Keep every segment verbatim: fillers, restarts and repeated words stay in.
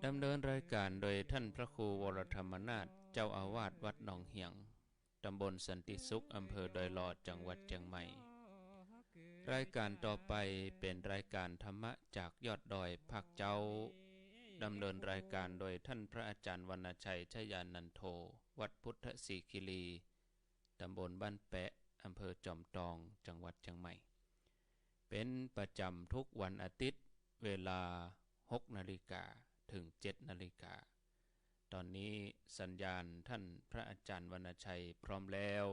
ดำเนินรายการโดยท่านพระครูวรธรรมนาถ เจ้าอาวาสวัดหนองเหียง ตำบลสันติสุข อำเภอดอยหล่อ จังหวัดเจียงใหม่ รายการต่อไปเป๋นรายการธรรมะจากยอดดอยภาคเจ๊า ดำเนินรายการโดยท่านพระอาจารย์วรรณชัย ชยานันโท วัดพุทธศรีคีรี ตำบลบ้านแป๊ะ อำเภอจอมตอง จังหวัดเจียงใหม่ เป๋นประจ๋ำทุกวันอาทิตย์ เวลาหกนาฬิกาถึงเจ็ดนาฬิกา ต๋อนนี้สัญญาณท่านพระอาจารย์วรรณชัยพร้อมแล้ว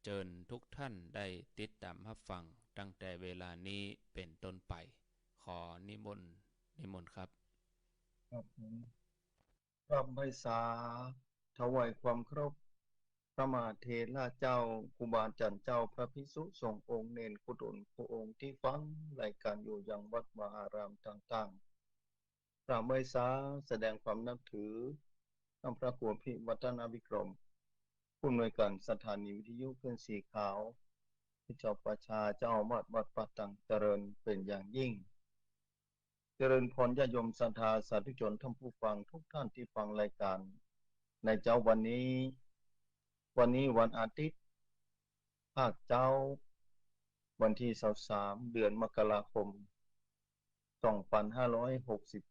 เจิญทุกท่านได้ติดต๋ามฮับฟังตั้งแต่เวลานี้เป๋นต้นไป ขอนิมนต์ นิมนต์ครับ ครับผม กราบไหว้สา ถวายความเคารพ พระมหาเถระเจ้า ครูบาอาจ๋ารย์เจ้า พระภิกษุสงฆ์องค์ เณรคู่ต๋นคู่องค์ตี้ฟังรายการอยู่ยังวัดวาอารามต่างๆ กราบไหว้สา แสดงความนับถือ ท่านพระครูอภิวัฒนวิกรม ผู้อำนวยการสถานีวิทยุคลื่นสีขาว พระเจ้าประชา เจ้าอาวาสวัดป่าตังเจริญเป๋นอย่างยิ่ง เจริญพรญาติโยมศรัทธาสาธุชนท่านผู้ฟังทุกท่านตี้ฟังรายการในเจ๊าวันนี้ วันนี้วันอาทิตย์ ภาคเจ๊า วันตี้ซาวสาม เดือนมกราคม สองปันห้าร้อยหกสิบ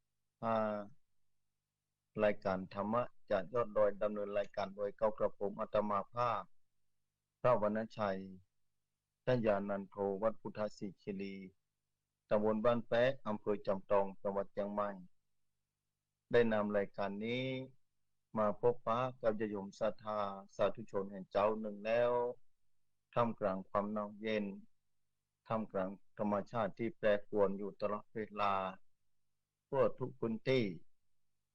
ห้า รายการธรรมะจากยอดดอย ดำเนินรายการโดยเก้ากระผมอาตมาภาพ พระวรรณชัย ชยานันโท วัดพุทธศรีคีรี ตำบลบ้านแป๊ะ อำเภอจอมตอง จังหวัดเจียงใหม่ ได้นำรายการนี้มาพบปะกับญาติโยมศรัทธาสาธุชนแห่งเจ๊านึ่งแล้ว ท่ามกลางความหนาวเย็น ท่ามกลางธรรมชาติตี้แปรปรวนอยู่ตลอดเวลา ทั่วทุกพื้นตี้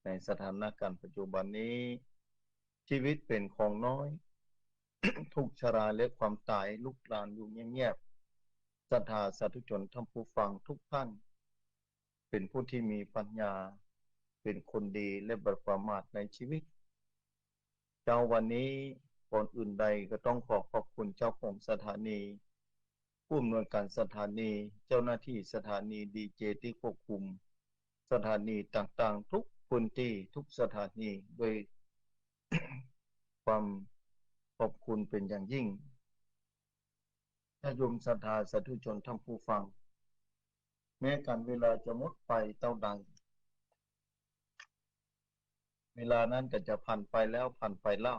ในสถานการณ์ปัจจุบันนี้ ชีวิตเป๋นของน้อย ทุกข์ชราและความต๋ายลุกลานอยู่เงียบๆ ศรัทธาสาธุชนท่านผู้ฟังทุกท่าน เป๋นผู้ตี้มีปัญญา เป๋นคนดีและบ่ประมาทในชีวิต เจ๊าวันนี้ ก่อนอื่นใดก็ต้องขอขอบคุณเจ้าของสถานี ผู้อำนวยการสถานี เจ้าหน้าตี้สถานี ดีเจตี้ควบคุมสถานีต่างๆ ทุกพื้นตี้ ทุกสถานี ด้วยความขอบคุณเป๋นอย่างยิ่ง ญาติโยมศรัทธาสาธุชนท่านผู้ฟัง แม้กาลเวลาจะหมดไปเต้าใด เวลานั้นก็จะผ่านไปแล้วผ่านไปเล่า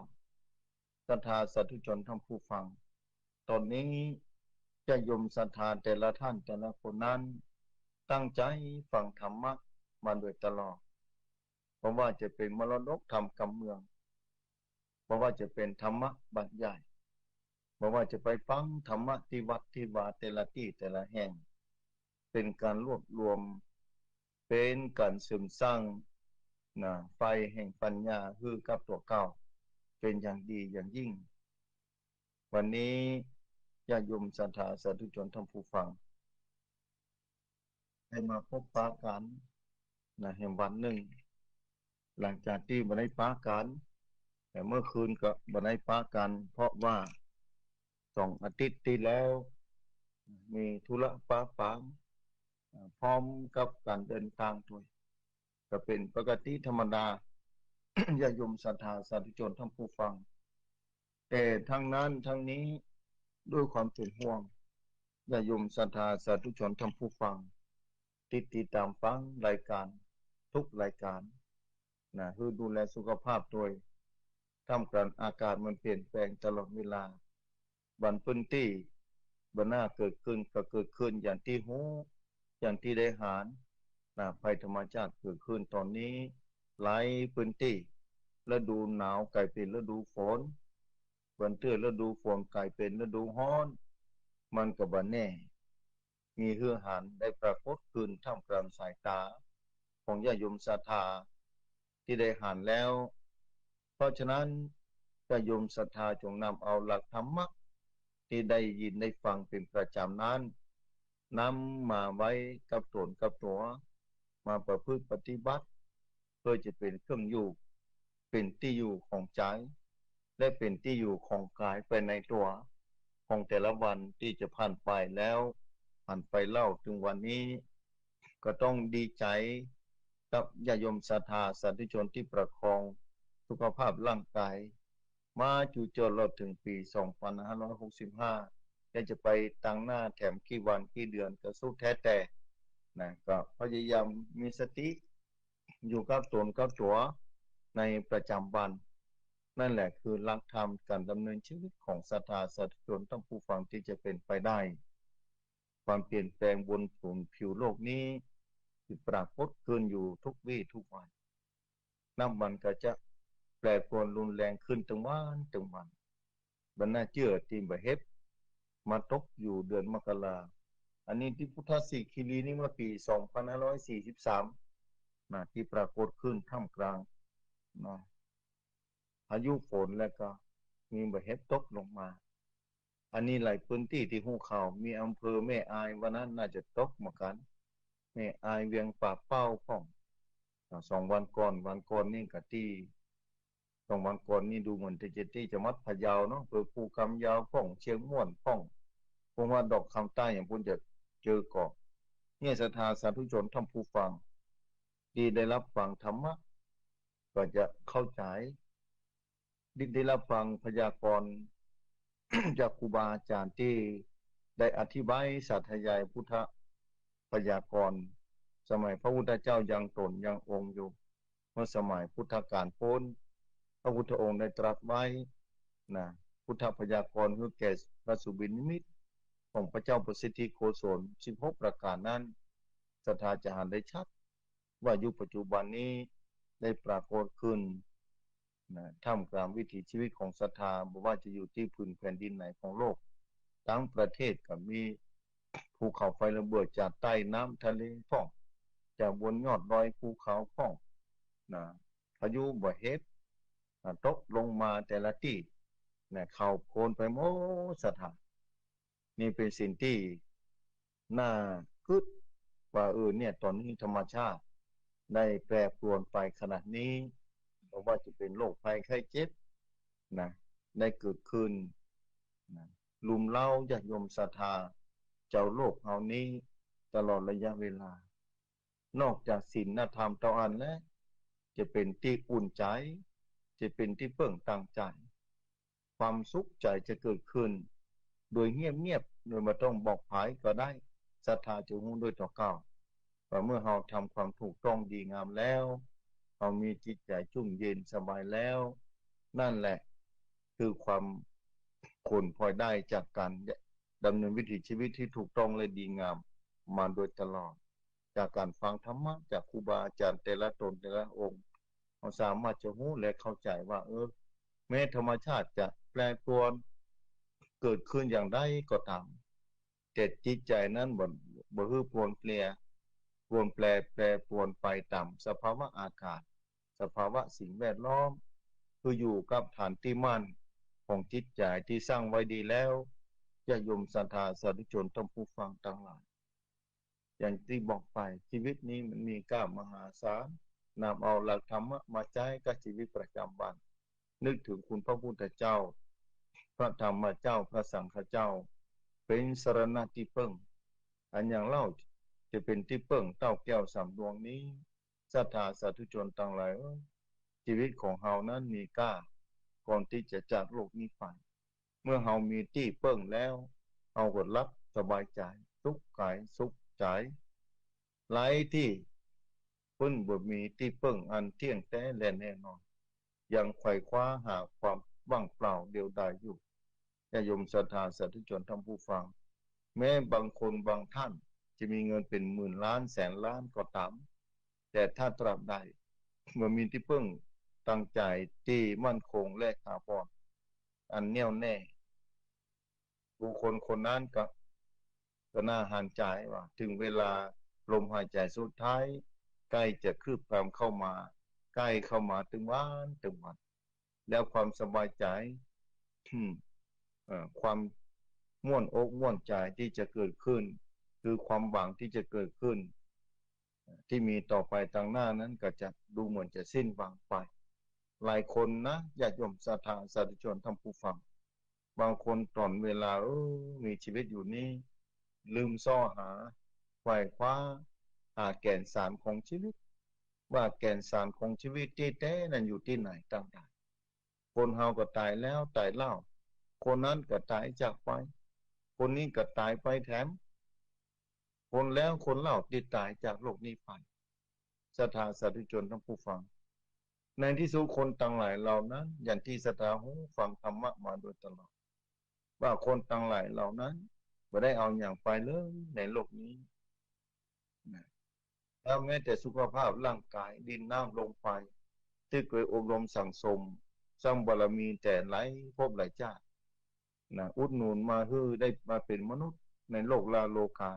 ศรัทธาสาธุชนท่านผู้ฟัง ต๋อนนี้ญาติโยมศรัทธาแต่ละท่านแต่ละคนนั้น ตั้งใจ๋ฟังธรรมะมาโดยตลอด บ่ว่าจะเป๋นมรดกธรรมกำเมือง บ่ว่าจะเป๋นธรรมะบรรยาย บ่ว่าจะไปฟังธรรมะตี้วัดตี้วาแต่ละตี้แต่ละแห่ง เป๋นก๋านรวบรวม เป๋นก๋านเสริมสร้าง นะ ไฟแห่งปัญญาหื้อกับตั๋วเก่า เป๋นอย่างดีอย่างยิ่ง วันนี้ญาติโยมศรัทธาสาธุชนท่านผู้ฟัง ได้มาพบปะกั๋น นะ แหมวันนึ่ง หลังจากตี้บ่ได้ปะกั๋น แต่เมื่อคืนก็บ่ได้ปะกั๋น เพราะว่าสองอาทิตย์ตี้แล้ว มีธุระปะปัง อ่า พร้อมกับก๋านเดินตางตวย ก็เป๋นปกติธรรมดา ญาติโยมศรัทธาสาธุชนท่านผู้ฟัง แต่ทั้งนั้นทั้งนี้ ด้วยความเป๋นห่วง ญาติโยมศรัทธาสาธุชนท่านผู้ฟัง ตี้ติดต๋ามฟังรายก๋านทุกรายก๋าน นะ หื้อดูแลสุขภาพตวย ท่ามกลางอากาศมันเปลี่ยนแปลงตลอดเวลา บางพื้นตี้ บ่น่าเกิดขึ้นก็เกิดขึ้นอย่างตี้ฮู้ อย่างตี้ได้หัน นะ ภัยธรรมชาติเกิดขึ้นต๋อนนี้ หลายพื้นตี้ ฤดูหนาวก๋ายเป๋นฤดูฝน บางเตื้อฤดูฝนก๋ายเป๋นฤดูฮ้อน มันก็บ่แน่ มีหื้อหันได้ปรากฏขึ้นท่ามกลางสายต๋าของญาติโยมศรัทธาตี้ได้หันแล้ว เพราะฉะนั้นญาติโยมศรัทธาจงนำเอาหลักธรรมะตี้ได้ยินได้ฟังเป๋นประจ๋ำนั้น นำมาไว้กับต๋นกับตั๋ว มาประพฤติปฏิบัติ เพื่อจะเป๋นเครื่องอยู่ เป๋นตี้อยู่ของใจ๋ และเป๋นตี้อยู่ของก๋ายไปในตั๋ว ของแต่ละวันตี้จะผ่านไปแล้ว ผ่านไปเล่าเถิงวันนี้ ก็ต้องดีใจ๋ กับญาติโยมศรัทธาสาธุชนตี้ประคองสุขภาพร่างกาย มาจุจนรอดเถิงปี๋สองปันห้าร้อยหกสิบห้า และจะไปตังหน้าแถมกี่วันกี่เดือนก็สุดแท้แต่นะ ก็พยายามมีสติอยู่กับตนกับตั๋วในประจำวัน นั่นแหละคือหลักธรรมก๋านดำเนินชีวิตของศรัทธาสาธุชนท่านผู้ฟังตี้จะเป๋นไปได้ ความเปลี่ยนแปลงบนผืนผิวโลกนี้ตี้ปรากฏขึ้นอยู่ทุกวี้ทุกวัน นับวันก็จะแปรปรวนรุนแรงขึ้นตึงวันตึงวัน บ่น่าเจื้อตี้บ่าเห็บมาตกอยู่เดือนมกรา อันนี้ตี้พุทธสิขิลีนี่เมื่อปี๋สองปันห้าร้อยสี่สิบสามนะ ตี้ปรากฏขึ้นท่ามกลางนะ พายุฝนแล้วก็มีบ่าเห็บตกลงมา อันนี้หลายพื้นตี้ตี้ฮู้ข่าว มีอำเภอแม่อายวันนั้นน่าจะตกเหมือนกั๋น แม่อาย เวียงป่าเป้าพ่อง อ่า สองวันก่อน วันก่อนนี่ก็ตี้ สองวันก่อนนี่ดูเหมือนตี้จะตี้จังหวัดพะเยาเนาะ อำเภอภูกำยาวพ่อง เชียงม่วนพ่อง พวกว่าดอกคำใต้อย่างปู้นจะเจอก่อ เนี่ยศรัทธาสาธุชนท่านผู้ฟังตี้ได้รับฟังธรรมะ ก็จะเข้าใจ๋ ได้ ได้รับฟังพยากรณ์ จากครูบาอาจ๋ารย์ตี้ได้อธิบายสาธยายพุทธพยากรณ์ สมัยพระพุทธเจ้ายังต๋นยังองค์อยู่ เมื่อสมัยพุทธกาลปู้น พระพุทธองค์ได้ตรัสไว้นะ พุทธพยากรณ์หื้อแก่พระสุบินนิมิตของพระเจ้าประสิทธิโกศลสิบหกประก๋านนั้น ศรัทธาจะหันได้ชัด ว่ายุคปัจจุบันนี้ได้ปรากฏขึ้นนะ ท่ามกลางวิถีชีวิตของศรัทธา บ่ว่าจะอยู่ตี้ผืนแผ่นดินไหนของโลก ตังประเทศก็มีภูเขาไฟระเบิดจากใต้น้ำทะเลพ่อง จากบนยอดดอยภูเขาพ่องนะ พายุบ่าเห็บนะ ตกลงมาแต่ละตี้นะ เข้าโพลนไปหมดศรัทธา นี่เป๋นสิ่งตี้น่ากึ๊ดว่า เออ เนี่ย ต๋อนนี้ธรรมชาติได้แปรปรวนไปขนาดนี้ บ่ว่าจะเป๋นโรคภัยไข้เจ็บนะ ได้เกิดขึ้นนะ รุมเร้าญาติโยมศรัทธาจาวโลกเฮานี้ตลอดระยะเวลา นอกจากศีลธรรมเต้าอั้นแล้ว จะเป๋นตี้อุ่นใจ๋ จะเป๋นตี้เปิ้งตังใจ๋ ความสุขใจ๋จะเกิดขึ้น โดยเงียบๆ โดยบ่ต้องบอกใผก็ได้ ศรัทธาจะฮู้โดยตั๋วเก่า ว่าเมื่อเฮาทำความถูกต้องดีงามแล้ว เฮามีจิตใจ๋จุ่มเย็นสบายแล้ว นั่นแหละคือความผลพลอยได้จากก๋านดำเนินวิถีชีวิตตี้ถูกต้องและดีงามมาโดยตลอด จากก๋านฟังธรรมะจากครูบาอาจ๋ารย์แต่ละต๋นแต่ละองค์ เฮาสามารถจะฮู้และเข้าใจ๋ว่า เออ แม้ธรรมชาติจะแปรปรวนเกิดขึ้นอย่างใดก็ต๋าม แต่จิตใจ๋นั้นบ่ บ่หื้อปรวนเปลี่ย ปรวนแปร แปรปรวนไปต๋ามสภาวะอากาศ สภาวะสิ่งแวดล้อม คืออยู่กับฐานตี้มั่นของจิตใจ๋ตี้สร้างไว้ดีแล้ว ญาติโยมศรัทธาสาธุชนท่านผู้ฟังตังหลาย อย่างตี้บอกไป ชีวิตนี้มันมีค่ามหาศาล นำเอาหลักธรรมะมาใจ๊กับชีวิตประจำวัน นึกถึงคุณพระพุทธเจ้า พระธรรมเจ้า พระสังฆเจ้า เป๋นสรณะตี้เปิ้ง อันหยังเล่าจะเป๋นตี้เปิ้งเต้าแก้วสามดวงนี้ ศรัทธาสาธุชนตังหลายเอ๋ย ชีวิตของเฮานั้นมีค่า ก่อนตี้จะจากโลกนี้ไป เมื่อเฮามีตี้เปิ้งแล้ว เฮาก็หลับสบายใจ๋ สุขกายสุขใจ๋ หลายตี้เปิ้นบ่มีตี้เปิ้งอันเตี้ยงแต๊และแน่นอน ยังไขว่คว้าหาความว่างเปล่าเดียวดายอยู่ ญาติโยมศรัทธาสาธุชนท่านผู้ฟัง แม้บางคนบางท่านจะมีเงินเป๋นหมื่นล้านแสนล้านก็ต๋าม แต่ถ้าตราบใดบ่มีตี้เปิ้งตังใจ๋ตี้มั่นคงและถาวรอันแน่วแน่ บุคคลคนนั้นก็ ก็น่าหันใจ๋ว่า เถิงเวลาลมหายใจ๋สุดท้ายใก้จะคืบคลานเข้ามา ใก้เข้ามาตึงวันตึงวัน แล้วความสบายใจ๋ เอ่อ ความม่วนอกม่วนใจ๋ตี้จะเกิดขึ้น คือความหวังตี้จะเกิดขึ้น ตี้มีต่อไปตังหน้านั้นก็จะดูเหมือนจะสิ้นหวังไป หลายคนนะ ญาติโยมศรัทธาสาธุชนท่านผู้ฟัง บางคนต๋อนเวลา เออ มีชีวิตอยู่นี้ ลืมเซาะหา ไขว่คว้า หาแก่นสารของชีวิต ว่าแก่นสารของชีวิตตี้แต๊นั้นอยู่ตี้ไหน ตังใด คนเฮาก็ต๋ายแล้วต๋ายเล่า คนนั้นก็ต๋ายจากไป คนนี้ก็ต๋ายไปแถม คนแล้วคนเล่าตี้ต๋ายจากโลกนี้ไป ศรัทธาสาธุชนท่านผู้ฟัง ในตี้สุดคนตังหลายเหล่านั้น อย่างตี้ศรัทธาฮู้ฟังธรรมะมาโดยตลอด ว่าคนตังหลายเหล่านั้นบ่ได้เอาหยังไปเลยในโลกนี้นะ แล้วแม้แต่สุขภาพร่างกาย ดินน้ำลมไฟ ตี้เกยอบรมสั่งสม สร้างบารมีแต่หลายภพหลายจาตินะ อุดหนุนมาหื้อได้มาเป๋นมนุษย์ในโลกลาโลกา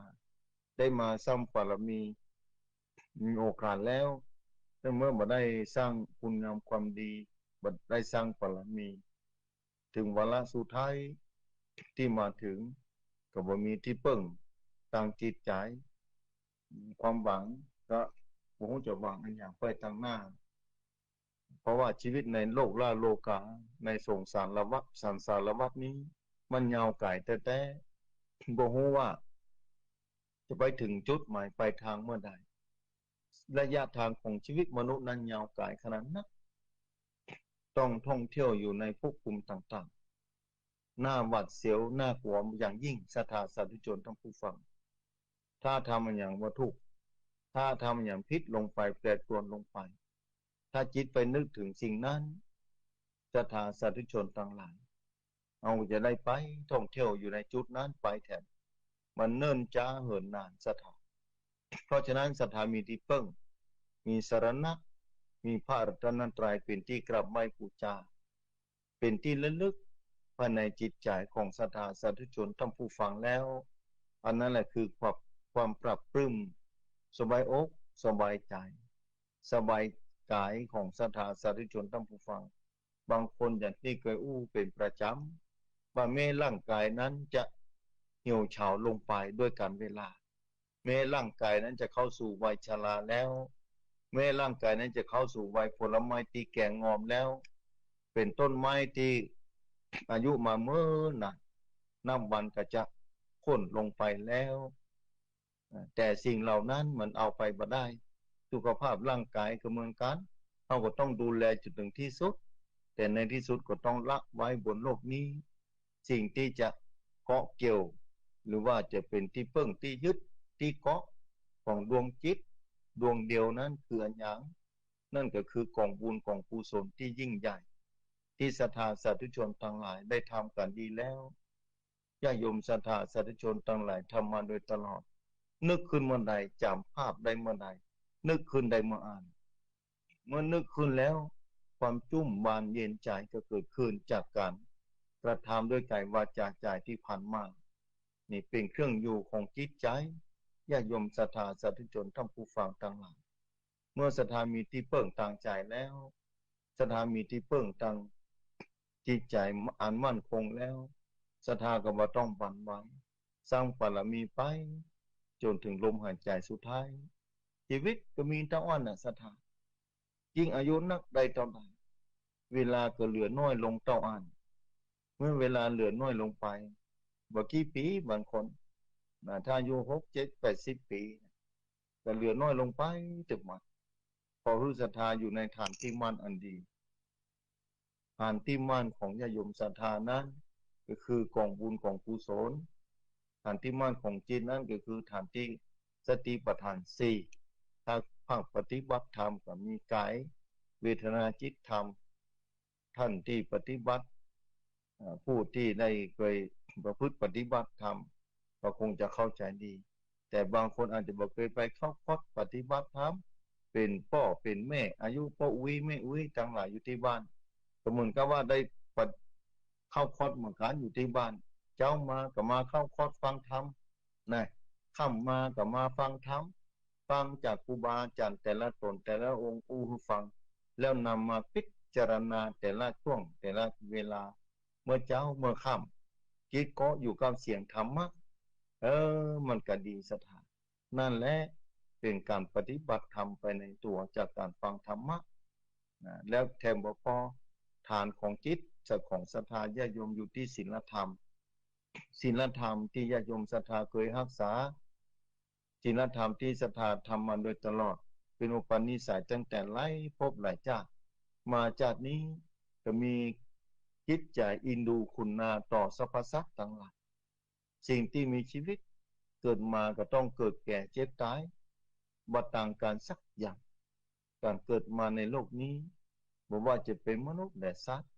ได้มาสร้างบารมี มีโอกาสแล้ว แต่เมื่อบ่ได้สร้างคุณงามความดี บ่ได้สร้างบารมี เถิงวาระสุดท้ายตี้มาเถิง ก็บ่มีตี้เปิ้งตางจิตใจ๋ ความหวังก็บ่ฮู้จะหวังอะหยังไปตางหน้า เพราะว่าชีวิตในโลกลาโลกา ในสงสารวัฏ สังสารวัฏนี้ มันยาวไก๋แต๊ๆ บ่ฮู้ว่าจะไปเถิงจุดหมายปลายทางเมื่อใด ระยะทางของชีวิตมนุษย์นั้นยาวไก๋ขนาดนัก ต้องท่องเที่ยวอยู่ในภพภูมิต่างๆ น่าหวาดเสียว น่ากลัวอย่างยิ่ง ศรัทธาสาธุชนท่านผู้ฟัง ถ้าทำอะหยังบ่ถูก ถ้าทำอะหยังผิดลงไป แปรปรวนลงไป ถ้าจิตไปนึกเถิงสิ่งนั้น ศรัทธาสาธุชนตังหลาย เฮาจะได้ไปท่องเที่ยวอยู่ในจุดนั้นไปแถม มันเนิ่นจ๊าเหินนาน ศรัทธา เพราะฉะนั้นศรัทธามีตี้เปิ้ง มีสรณะ มีพระรัตนตรัยเป๋นตี้กราบไหว้บูชา เป๋นตี้ระลึกภายในจิตใจ๋ของศรัทธาสาธุชนท่านผู้ฟังแล้ว อันนั้นแหละคือความ ความปลาบปลื้ม สบายอกสบายใจ๋ สบายก๋ายของศรัทธาสาธุชนท่านผู้ฟัง บางคนอย่างตี้เกยอู้เป๋นประจ๋ำ ว่าแม้ร่างก๋ายนั้นจะเหี่ยวเฉาลงไปด้วยกาลเวลา แม้ร่างก๋ายนั้นจะเข้าสู่วัยชราแล้ว แม้ร่างก๋ายนั้นจะเข้าสู่วัยผลไม้ตี้แก่งอมแล้ว เป๋นต้นไม้ตี้อายุมาเมินนาน นับวันก็จะโค่นลงไปแล้ว แต่สิ่งเหล่านั้นมันเอาไปบ่ได้ สุขภาพร่างก๋ายก็เหมือนกั๋น เฮาก็ต้องดูแลจนเถิงตี้สุด แต่ในตี้สุดก็ต้องละไว้บนโลกนี้ สิ่งตี้จะเกาะเกี่ยว หรือว่าจะเป๋นตี้เปิ้งตี้ยึดตี้เกาะของดวงจิตดวงเดียวนั้นคืออะหยัง นั่นก็คือกองบุญกองกุศลตี้ยิ่งใหญ่ ตี้ศรัทธาสาธุชนตังหลายได้ทำกั๋นดีแล้ว ญาติโยมศรัทธาสาธุชนตังหลายทำมาโดยตลอด นึกขึ้นเมื่อใด จ๋ำภาพได้เมื่อใด นึกขึ้นได้เมื่ออั้น เมื่อนึกขึ้นแล้ว ความจุ่มบานเย็นใจ๋ก็เกิดขึ้นจากก๋านกระทำด้วยก๋ายวาจาใจ๋ตี้ผ่านมา นี่เป๋นเครื่องอยู่ของจิตใจ๋ ญาติโยมศรัทธาสาธุชนท่านผู้ฟังตังหลาย เมื่อศรัทธามีตี้เปิ้งตางใจ๋แล้ว ศรัทธามีตี้เปิ้งตางจิตใจ๋อันมั่นคงแล้ว ศรัทธาก็บ่ต้องหวั่นไหว สร้างบารมีไป จ๋นเถิงลมหายใจ๋สุดท้าย ชีวิตก็มีเต้าอั้นน่ะ ศรัทธา ยิ่งอายุนักได้เต้าใด เวลาก็เหลือน้อยลงเต้าอั้น เมื่อเวลาเหลือน้อยลงไป บ่กี่ปี๋ บางคนนะ ถ้าอายุหก เจ็ด แปดสิบปี๋ ก็เหลือน้อยลงไปตึกหมด ขอหื้อศรัทธาอยู่ในฐานตี้มั่นอันดี ฐานตี้มั่นของญาติโยมศรัทธานั้น ก็คือกองบุญกองกุศล ฐานตี้มั่นของจิตนั้นก็คือฐานตี้สติปัฏฐานสี่ ถ้าภาคปฏิบัติธรรมก็มีก๋าย เวทนา จิต ธรรม ท่านตี้ปฏิบัติ เอ่อ ผู้ตี้ได้เกยประพฤติปฏิบัติธรรม ก็คงจะเข้าใจ๋ดี แต่บางคนอาจจะบ่เกยไปเข้าคอร์สปฏิบัติธรรม เป๋นป้อเป๋นแม่ อายุป้ออุ๊ยแม่อุ๊ยตังหลายอยู่ตี้บ้าน ก็เหมือนกับว่าได้ปะ เข้าคอร์สเหมือนกั๋นอยู่ตี้บ้าน เจ๊ามาก็มาเข้าคอร์สฟังธรรมนะ ค่ำมาก็มาฟังธรรม ฟังจากครูบาอาจ๋ารย์แต่ละต๋นแต่ละองค์อู้หื้อฟัง แล้วนำมาพิจารณาแต่ละช่วงแต่ละเวลา เมื่อเจ๊าเมื่อค่ำ จิตก็อยู่กับเสียงธรรมะ เออ มันก็ดีศรัทธา นั่นแหละเป๋นก๋านปฏิบัติธรรมไปในตั๋วจากก๋านฟังธรรมะนะ แล้วแถมบ่ปอ ฐานของจิต ของศรัทธาญาติโยมอยู่ตี้ศีลธรรม ศีลธรรมตี้ญาติโยมศรัทธาเกยฮักษา ศีลธรรมตี้ศรัทธาทำมาโดยตลอด เก เป็นอุปนิสัยตั้งแต่หลายภพหลายจาติ มาจาตินี้ก็มีจิตใจ๋เอ็นดูกรุณาต่อสรรพสัตว์ตังหลาย สิ่งตี้มีชีวิตเกิดมาก็ต้องเกิดแก่เจ็บต๋าย บ่ต่างกั๋นสักอย่าง ก๋านเกิดมาในโลกนี้ บ่ว่าจะเป๋นมนุษย์และสัตว์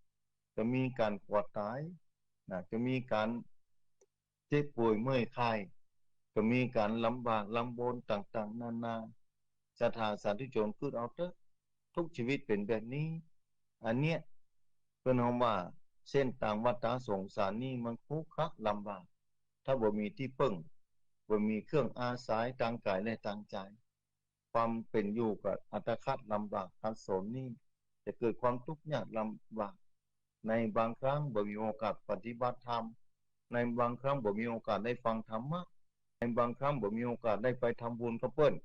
ก็มีก๋านกั๋วต๋ายนะ ก็มีก๋านเจ็บป่วยเมื่อยไข้ ก็มีก๋านลำบากลำบนต่างๆ นานา ศรัทธาสาธุชนกึ๊ดเอาเต๊อะ ทุกชีวิตเป๋นแบบนี้ อันเนี้ยเปิ้นฮ้องว่าเส้นตางวัฏฏะสงสารนี้มันครุขระลำบาก ถ้าบ่มีตี้เปิ้ง บ่มีเครื่องอาศัยตางก๋ายและตางใจ๋ ความเป๋นอยู่ก็อัตคัดลำบากขัดสนนี้ จะเกิดความตุ๊กข์ยากลำบาก ในบางครั้งบ่มีโอกาสปฏิบัติธรรม ในบางครั้งบ่มีโอกาสได้ฟังธรรมะ ในบางครั้งบ่มีโอกาสได้ไปทำบุญกับเปิ้น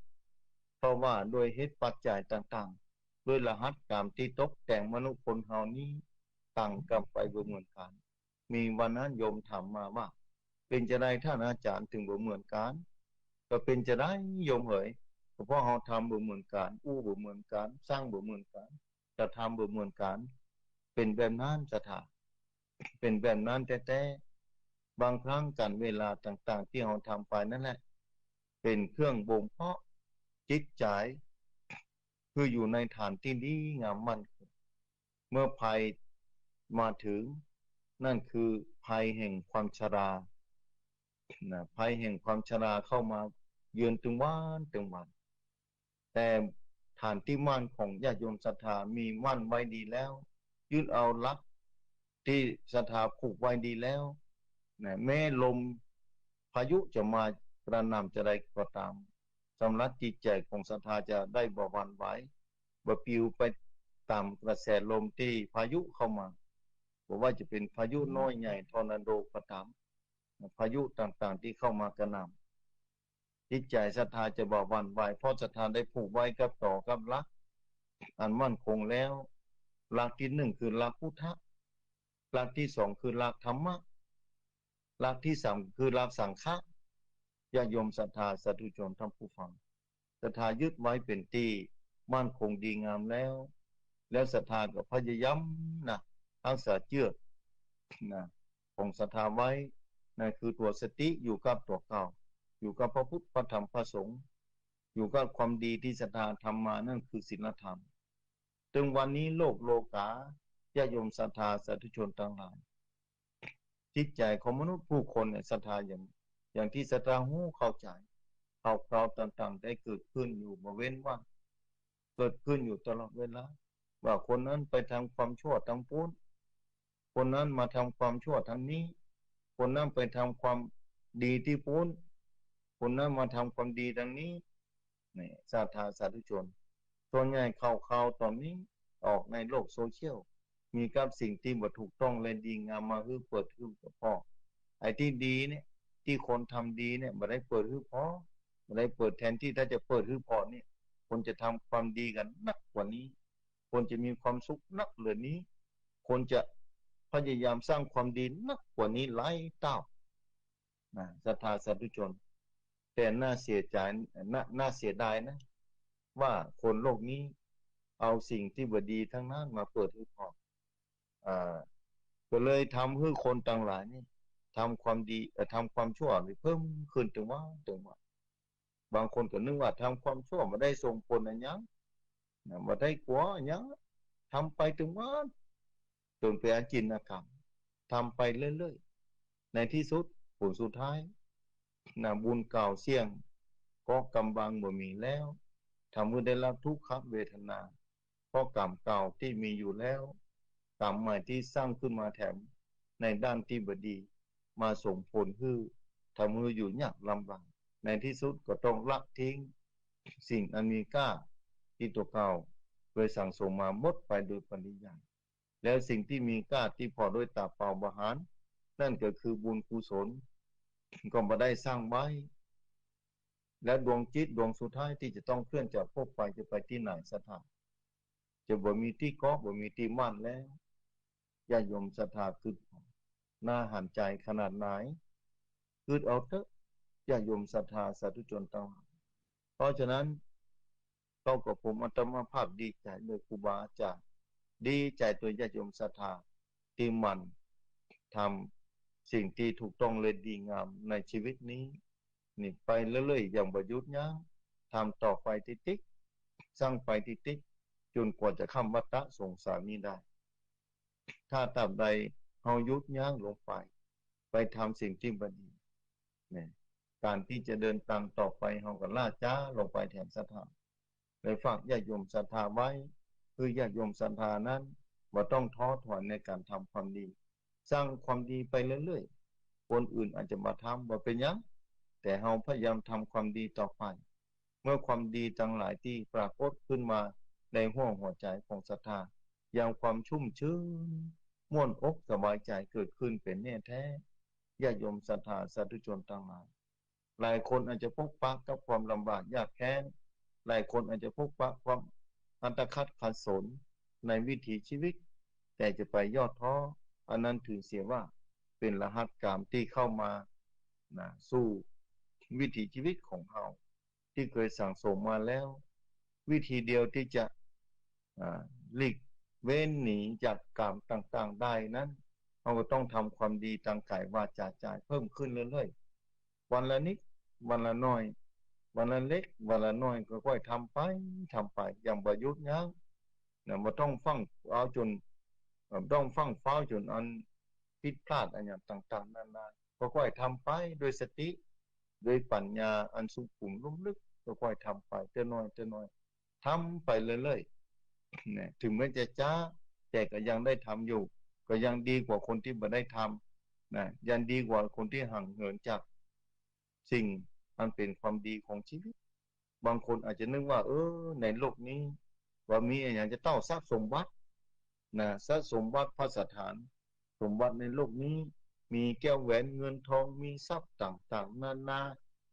เพราะว่าด้วยเหตุปัจจัยต่างๆ ด้วยรหัสกรรมตี้ตกแต่งมนุษย์คนเฮานี้ต่างกั๋นไปบ่เหมือนกั๋น มีวันนั้นโยมถามมาว่า เป๋นจาใดท่านอาจ๋ารย์ เถิงบ่เหมือนกั๋น ก็เป๋นจาใดโยมเหย ก็เพราะเฮาทำบ่เหมือนกั๋น อู้บ่เหมือนกั๋น สร้างบ่เหมือนกั๋น กระทำบ่เหมือนกั๋น เป๋นแบบนั้นศรัทธา เป๋นแบบนั้นแต๊ๆ บางครั้งก๋านเวลาต่างๆ ตี้เฮาทำไปนั่นแหละ เป๋นเครื่องบ่มเพาะจิตใจ๋ คืออยู่ในฐานตี้ดีงามมั่นคง เมื่อภัยมาเถิง นั่นคือภัยแห่งความชรานะ ภัยแห่งความชราเข้ามาเยือนตึงวันตึงวัน แต่ฐานตี้มั่นของญาติโยมศรัทธามีมั่นไว้ดีแล้ว ยึดเอาหลักตี้ศรัทธาผูกไว้ดีแล้วนะ แม้ลมพายุจะมากระหน่ำจาใดก็ต๋าม สำหรับจิตใจ๋ของศรัทธาจะได้บ่หวั่นไหว บ่ปลิวไปต๋ามกระแสลมตี้พายุเข้ามา บ่ว่าจะเป๋นพายุน้อยใหญ่ ทอร์นาโดก็ต๋าม พายุต่างๆ ตี้เข้ามากระหน่ำ จิตใจ๋ศรัทธาจะบ่หวั่นไหว เพราะศรัทธาได้ผูกไว้กับตอกับหลักอันมั่นคงแล้ว หลักตี้นึ่งคือหลักพุทธะ หลักตี้สองคือหลักธรรมะ หลักตี้สามคือหลักสังฆะ ญาติโยมศรัทธาสาธุชนท่านผู้ฟัง ศรัทธายึดไว้เป๋นตี้มั่นคงดีงามแล้ว แล้วศรัทธาก็พยายามนะ รักษาเจื้อนะ ของศรัทธาไว้ นั่นคือตั๋วสติอยู่กับตั๋วเก่า อยู่กับพระพุทธ พระธรรม พระสงฆ์ อยู่กับความดีตี้ศรัทธาทำมา นั่นคือศีลธรรม ตึงวันนี้โลกโลก๋า ญาติโยมศรัทธาสาธุชนตังหลาย จิตใจ๋ของมนุษย์ผู้คนเนี่ย ศรัทธาอย่าง อย่างตี้ศรัทธาฮู้เข้าใจ๋ ข่าวคราวต่างๆ ได้เกิดขึ้นอยู่บ่เว้นว่าง เกิดขึ้นอยู่ตลอดเวลา ว่าคนนั้นไปทำความชั่วตางปู๊น คนนั้นมาทำความชั่วตางนี้ คนนั้นไปทำความดีตี้ปู๊น คนนั้นมาทำความดีตางนี้ นี่ ศรัทธาสาธุชน ส่วนใหญ่ข่าวคราวต๋อนนี้ออกในโลกโซเชียล มีกับสิ่งตี้บ่ถูกต้องและดีงามมาหื้อเปิดหื้อผ่อ ไอ้ตี้ดีเนี่ย ตี้คนทำดีเนี่ย บ่ได้เปิดหื้อผ่อ บ่ได้เปิด แทนตี้ถ้าจะเปิดหื้อผ่อเนี่ย ควรจะทำความดีกั๋นนักกว่านี้ ควรจะมีความสุขนักเหลือนี้ ควรจะพยายามสร้างความดีนักกว่านี้หลายเต้า นะ ศรัทธาสาธุชน แต่น่าเสียใจ๋ น่า น่าเสียดายนะ ว่าคนโลกนี้เอาสิ่งตี้บ่ดีตังนั้นมาเปิดหื้อผ่อ อ่า ก็เลยทำหื้อคนตังหลายนี่ ทำความดี เอ่อ ทำความชั่วนี่เพิ่มขึ้นตึงวันตึงวัน บางคนก็นึกว่าทำความชั่วบ่ได้ส่งผลอะหยัง นะ บ่ได้กั๋วอะหยัง ทำไปตึงวัน จนเป๋นอาจินกรรม ทำไปเรื่อยๆ ในตี้สุด ผลสุดท้าย นะ บุญเก่าเสี้ยง เคราะห์กรรมบังบ่มีแล้ว ทำหื้อได้รับทุกขเวทนา เพราะกรรมเก่าตี้มีอยู่แล้ว กรรมใหม่ตี้สร้างขึ้นมาแถม ในด้านตี้บ่ดี มาส่งผลหื้อ ทำหื้ออยู่ยากลำบาก ในตี้สุดก็ต้องละทิ้งสิ่งอันมีก้าตี้ตั๋วเก่าเคยสั่งสมมาหมดไปโดยปริยาย แล้วสิ่งตี้มีก้าตี้ผ่อด้วยต๋าเป่าบ่หาญ นั่นก็คือบุญกุศล ก็บ่ได้สร้างไว้ และดวงจิตดวงสุดท้ายตี้จะต้องเคลื่อนจากภพไปจะไปตี้ไหนศรัทธา จะบ่มีตี้เกาะ บ่มีตี้มั่นแล้ว ญาติโยมศรัทธากึ๊ด น่าหันใจ๋ขนาดไหน กึ๊ดเอาเต๊อะ ญาติโยมศรัทธาสาธุชนตังหลาย เพราะฉะนั้น เฮากับผมอาตมาภาพดีใจ๋โดยครูบาอาจ๋ารย์ ดีใจ๋โดยญาติโยมศรัทธาตี้หมั่นทำสิ่งตี้ถูกต้องและดีงามในชีวิตนี้ นี่ไปเรื่อยๆ อย่างบ่หยุดยั้ง ทำต่อไปติดๆ สร้างไปติดๆ จ๋นกว่าจะข้ามวัฏฏะสงสารนี้ได้ ถ้าตราบใดเฮาหยุดยั้งลงไป ไปทำสิ่งตี้บ่ดี เนี่ย ก๋านตี้จะเดินตางต่อไปเฮาก็ล้าจ๊าลงไปแทนศรัทธา เลยฝากญาติโยมศรัทธาไว้ คือญาติโยมศรัทธานั้นบ่ต้องท้อถอยในก๋านทำความดี สร้างความดีไปเรื่อยๆ คนอื่นอาจจะบ่ทำ บ่เป๋นหยัง แต่เฮาพยายามทำความดีต่อไป เมื่อความดีตังหลายตี้ปรากฏขึ้นมาในห้วงหัวใจ๋ของศรัทธา อย่างความชุ่มชื่น ม่วนอกสบายใจ๋เกิดขึ้นเป๋นแน่แท้ ญาติโยมศรัทธาสาธุชนตังหลาย หลายคนอาจจะปะปะกับความลำบากยากแค้น หลายคนอาจจะปะปะความอัตคัดขัดสนในวิถีชีวิต แต่จะไปย่อท้อ อันนั้นถือเสียว่าเป๋นรหัสก๋รรมตี้เข้ามา นะ สู่วิถีชีวิตของเฮา ตี้เกยสั่งสมมาแล้ว วิธีเดียวตี้จะ อ่า หลีกเว้นหนีจากก๋รรมต่างๆ ได้นั้น เฮาก็ต้องทำความดีตางก๋ายวาจ๋าใจ๋เพิ่มขึ้นเรื่อยๆ วันละนิด วันละหน้อย วันละเล็ก วันละน้อย ก็ค่อยทำไป ทำไป อย่างบ่หยุดยั้ง นะ บ่ต้องฟั่งฟ้าวจ๋น เอ่อ บ่ต้องฟั่งฟ้าวจ๋นอันผิดพลาดอะหยังต่างๆ นานา ก็ค่อยทำไปโดยสติ โดยปัญญาอันสุขุมลุ่มลึก ก็ค่อยทำไปเตื้อน้อยเตื้อน้อย ทำไปเรื่อยๆ เนี่ย ถึงแม้จะจ๊า แต่ก็ยังได้ทำอยู่ ก็ยังดีกว่าคนตี้บ่ได้ทำ นะ ยังดีกว่าคนตี้ห่างเหินจากสิ่งอันเป๋นความดีของชีวิต บางคนอาจจะนึกว่า เออ ในโลกนี้บ่มีอะหยังจะเต้าทรัพย์สมบัติ นะ ทรัพย์สมบัติ ภัสสถาน สมบัติในโลกนี้ มีแก้วแหวนเงินทอง มีทรัพย์ต่างๆ นานา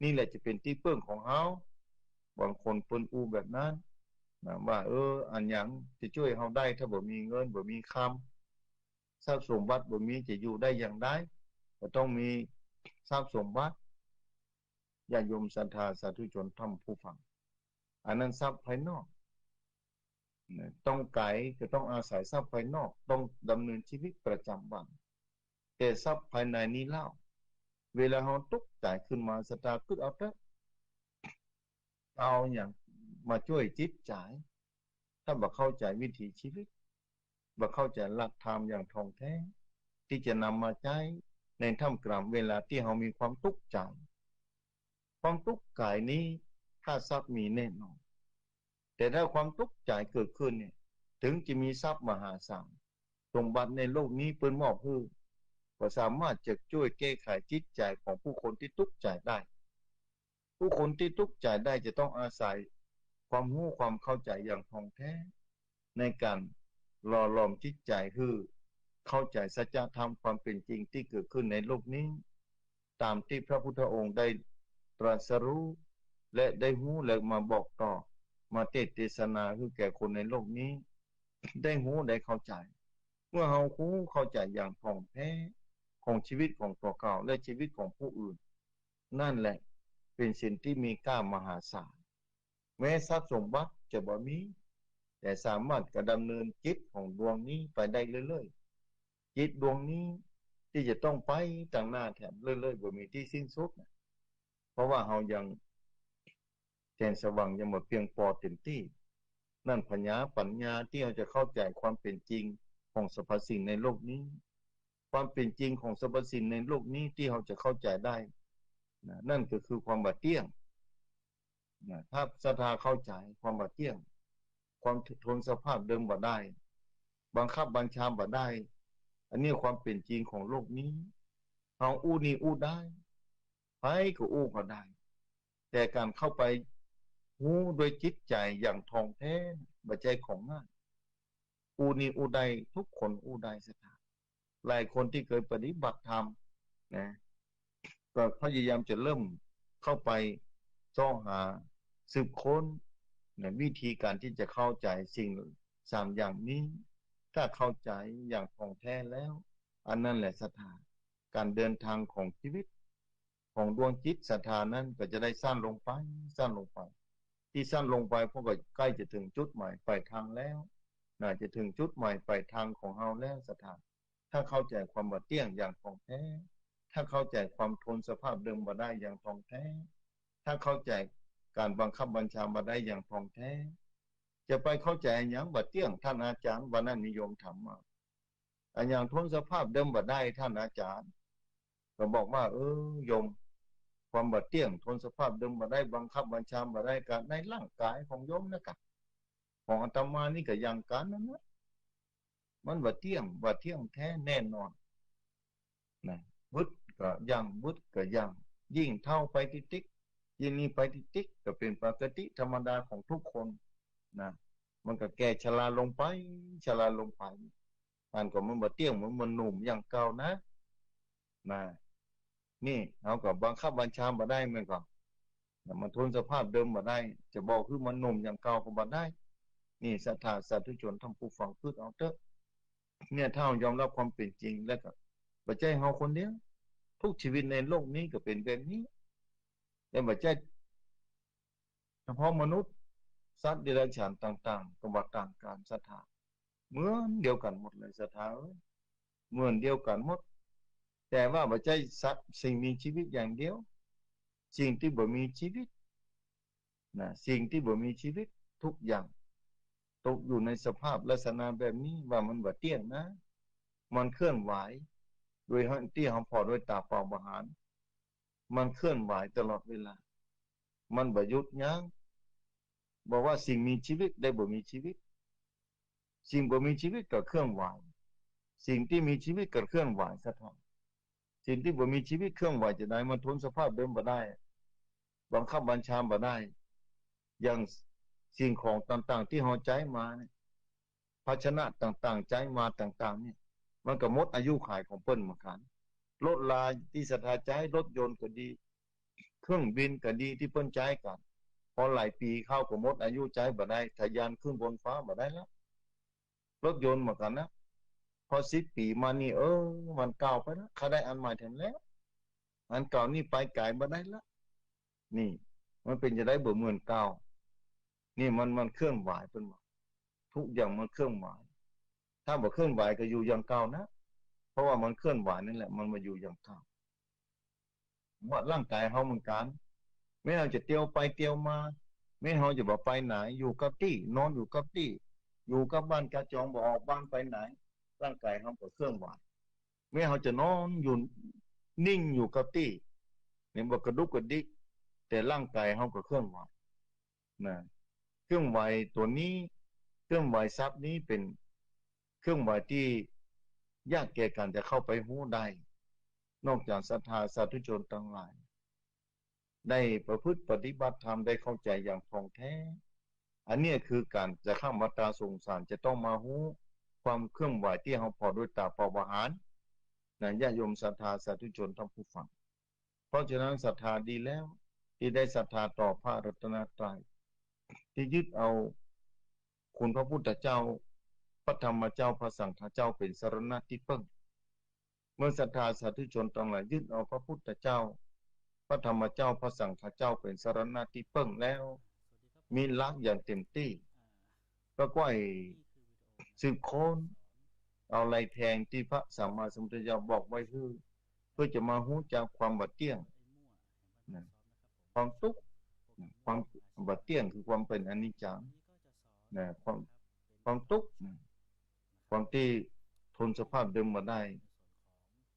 นี่แหละจะเป๋นตี้เปิ้งของเฮา บางคนเปิ้นอู้แบบนั้น นะ ว่า เออ อะหยังจะจ้วยเฮาได้ ถ้าบ่มีเงิน บ่มีคำ ทรัพย์สมบัติบ่มี จะอยู่ได้อย่างใด ก็ต้องมีทรัพย์สมบัติ ญาติโยมศรัทธาสาธุชนท่านผู้ฟัง อันนั้นทรัพย์ภายนอก นะ ต้องก๋ายก็ต้องอาศัยทรัพย์ภายนอก ต้องดำเนินชีวิตประจำวัน แต่ทรัพย์ภายในนี้เล่า เวลาเฮาตุ๊กข์ใจ๋ขึ้นมา ศรัทธากึ๊ดเอาเต๊อะ เอาอะหยังมาจ้วยจิตใจ๋ ถ้าบ่เข้าใจ๋วิถีชีวิต บ่เข้าใจ๋หลักธรรมอย่างถ่องแท้ ตี้จะนำมาใจ๊ในท่ามกลางเวลาตี้เฮามีความตุ๊กข์ใจ๋ ความตุ๊กข์ก๋ายนี้ ถ้าทรัพย์มีแน่นอน แต่ถ้าความตุ๊กข์ใจ๋เกิดขึ้นเนี่ย ถึงจะมีทรัพย์มหาศาล สมบัติในโลกนี้เปิ้นมอบหื้อ ก็สามารถจะจ้วยแก้ไขจิตใจ๋ของผู้คนตี้ตุ๊กข์ใจ๋ได้ ผู้คนตี้ตุ๊กข์ใจ๋ได้จะต้องอาศัยความฮู้ความเข้าใจ๋อย่างถ่องแท้ ในก๋านหล่อหลอมจิตใจ๋หื้อเข้าใจ๋สัจธรรมความเป๋นจริงตี้เกิดขึ้นในโลกนี้ ต๋ามตี้พระพุทธองค์ได้ตรัสรู้ และได้ฮู้ และมาบอกต่อ มาเตศน์เตสนาหื้อแก่คนในโลกนี้ ได้ฮู้ได้เข้าใจ๋ เมื่อเฮาฮู้เข้าใจ๋อย่างถ่องแท้ของชีวิตของตั๋วเก่าและชีวิตของผู้อื่น นั่นแหละเป๋นสิ่งตี้มีก้ามหาศาล แม้ทรัพย์สมบัติจะบ่มี แต่สามารถกระดำเนินจิตของดวงนี้ไปได้เรื่อยๆ จิตดวงนี้ตี้จะต้องไปตางหน้าแถมเรื่อยๆ บ่มีตี้สิ้นสุดนะ เพราะว่าเฮายัง แสงสว่างยังบ่เปียงปอเต๋มตี้ นั้นผญาปั๋ญญาตี้เฮาจะเข้าใจ๋ความเป๋นจริงของสรรพสิ่งในโลกนี้ ความเป๋นจริงของสรรพสิ่งในโลกนี้ตี้เฮาจะเข้าใจ๋ได้นะ นั่นก็คือความบ่เตี้ยงนะ ถ้าศรัทธาเข้าใจ๋ความบ่เตี้ยง ความทนสภาพเดิมบ่ได้ บังคับบัญชาบ่ได้ อันนี้ความเป๋นจริงของโลกนี้ เฮาอู้นี่อู้ได้ ใผก็อู้ก็ได้ แต่ก๋านเข้าไปฮู้ด้วยจิตใจ๋อย่างถ่องแท้ บ่ใจ้ของง่าย อู้นี่อู้ได้ ทุกคนอู้ได้ศรัทธา หลายคนตี้เกยปฏิบัติธรรมนะ ก็พยายามจะเริ่มเข้าไปเซาะหาสืบค้นนะ วิธีก๋านตี้จะเข้าใจ๋สิ่งสามอย่างนี้ ถ้าเข้าใจ๋อย่างถ่องแท้แล้ว อันนั้นแหละศรัทธา ก๋านเดินตางของชีวิต ของดวงจิตศรัทธานั้นก็จะได้สั้นลงไป สั้นลงไป ตี้สั้นลงไป เพราะว่าใก้จะเถิงจุดหมายปลายตางแล้ว นะ จะเถิงจุดหมายปลายตางของเฮาแล้วศรัทธา ถ้าเข้าใจ๋ความบ่เตี้ยงอย่างถ่องแท้ ถ้าเข้าใจ๋ความทนสภาพเดิมบ่ได้อย่างถ่องแท้ ถ้าเข้าใจ๋ก๋านบังคับบัญชาบ่ได้อย่างถ่องแท้ จะไปเข้าใจ๋อะหยังบ่เตี้ยง ต้านอาจ๋ารย์ วันนั้นมีโยมถามมา อะหยังทนสภาพเดิมบ่ได้ ต้านอาจ๋ารย์ ก็บอกว่า เออ โยม ความบ่เตี้ยง ทนสภาพเดิมบ่ได้ บังคับบัญชาบ่ได้ ก็ในร่างก๋ายของโยมนะกะ ของอาตมานี่ก็อย่างกั๋นนั้นนะ มันบ่เตี้ยง บ่เตี้ยงแต๊แน่นอน นะ บึดก็ยั่ง บึดก็ยั่ง ยิ่งเฒ่าไปติ๊กๆ ยิ่งนี้ไปติ๊กๆ ก็เป๋นปกติธรรมดาของทุกคน นะ มันก็แก่ชราลงไป ชราลงไป อันก็มันบ่เตี้ยง มันบ่หนุ่มอย่างเก่านะ นะ นี่ เฮาก็บังคับบัญชาบ่ได้ มันก็ นะ มันทนสภาพเดิมบ่ได้ จะบอกหื้อมันหนุ่มอย่างเก่าก็บ่ได้ นี่ศรัทธาสาธุชนท่านผู้ฟัง ฝึกเอาเต๊อะ เนี่ย ถ้าเฮายอมรับความเป๋นจริงแล้วก็ บ่ใจ้เฮาคนเดียว ทุกชีวิตในโลกนี้ก็เป๋นแบบนี้ แต่บ่ใจ้เฉพาะมนุษย์ สัตว์เดรัจฉานต่างๆ ก็บ่ต่างกั๋นศรัทธา เหมือนเดียวกั๋นหมดเลยศรัทธาเอ้ย เหมือนเดียวกั๋นหมด แต่ว่าบ่ใจ้สัตว์สิ่งมีชีวิตอย่างเดียว สิ่งตี้บ่มีชีวิต นะ สิ่งตี้บ่มีชีวิตทุกอย่าง ตกอยู่ในสภาพลักษณะแบบนี้ ว่ามันบ่เตี้ยงนะ มันเคลื่อนไหว โดยตี้เฮาผ่อด้วยต๋าเปล่าบ่หัน มันเคลื่อนไหวตลอดเวลา มันบ่หยุดยั้ง บอกว่าสิ่งมีชีวิตได้บ่มีชีวิต สิ่งบ่มีชีวิตก็เคลื่อนไหว สิ่งตี้มีชีวิตก็เคลื่อนไหวศรัทธา สิ่งตี้บ่มีชีวิตเคลื่อนไหวจาใด มันทนสภาพเดิมบ่ได้ บังคับบัญชาบ่ได้ อย่างสิ่งของต่างๆ ตี้เฮาใจ๊มาเนี่ย ภาชนะต่างๆ ใจ๊มาต่างๆ เนี่ย มันก็หมดอายุขัยของเปิ้นเหมือนกั๋น รถราตี้ศรัทธาใจ๊ รถยนต์ก็ดี เครื่องบินก็ดีตี้เปิ้นใจ๊กั๋น พอหลายปี๋เข้าก็หมดอายุใจ๊บ่ได้ ทะยานขึ้นบนฟ้าบ่ได้ละ รถยนต์เหมือนกั๋นนะ พอสิบปี๋มานี่ เออ มันเก่าไปละ ข้าได้อันใหม่แทนแล้ว อันเก่านี่ไปไก๋บ่ได้ละ นี่ มันเป๋นจาใดบ่เหมือนเก่า นี่มัน มันเคลื่อนไหว เปิ้นว่า ทุกอย่างมันเคลื่อนไหว ถ้าบ่เคลื่อนไหวก็อยู่อย่างเก่านะ เพราะว่ามันเคลื่อนไหวนั่นแหละ มันมาอยู่อย่างเก่า ว่าร่างก๋ายเฮาเหมือนกั๋น แม้เฮาจะเตียวไปเตียวมา แม้เฮาจะบ่ไปไหน อยู่กับตี้ นอนอยู่กับตี้ อยู่กับบ้านกับจอง บ่ออกบ้านไปไหน ร่างก๋ายเฮาก็เคลื่อนไหว แม้เฮาจะนอนอยู่นิ่งอยู่กับตี้ เนี่ย บ่กระดุกกระดิก แต่ร่างก๋ายเฮาก็เคลื่อนไหว นะ เครื่องไหวตัวนี้ เครื่องไหวศัพท์นี้เป๋นเครื่องไหวตี้ยากแก่ก๋านจะเข้าไปฮู้ได้ นอกจากศรัทธาสาธุชนตังหลาย ได้ประพฤติปฏิบัติธรรม ได้เข้าใจ๋อย่างถ่องแท้ อันเนี้ยคือก๋านจะข้ามวัฏฏะสงสาร จะต้องมาฮู้ความเคลื่อนไหวตี้เฮาผ่อด้วยต๋าเปล่าบ่หัน นะ ญาติโยมศรัทธาสาธุชนท่านผู้ฟัง เพราะฉะนั้นศรัทธาดีแล้ว ตี้ได้ศรัทธาต่อพระรัตนตรัย ตี้ยึดเอาคุณพระพุทธเจ้า พระธรรมเจ้า พระสังฆเจ้าเป๋นสรณะตี้เปิ้ง เมื่อศรัทธาสาธุชนตังหลายยึดเอาพระพุทธเจ้า พระธรรมเจ้า พระสังฆเจ้าเป๋นสรณะตี้เปิ้งแล้ว มีหลักอย่างเต็มตี้ ก็ใค่อยสืบค้น เอาไล่แตงตี้พระสัมมาสัมพุทธเจ้าบอกไว้หื้อ เพื่อจะมาฮู้จักความบ่เตี้ยง นะ ความตุ๊กข์ นะ ความบ่เตี้ยงคือความเป๋นอนิจจัง นะ ความ ความตุ๊กข์ นะ ความตี้ทนสภาพเดิมบ่ได้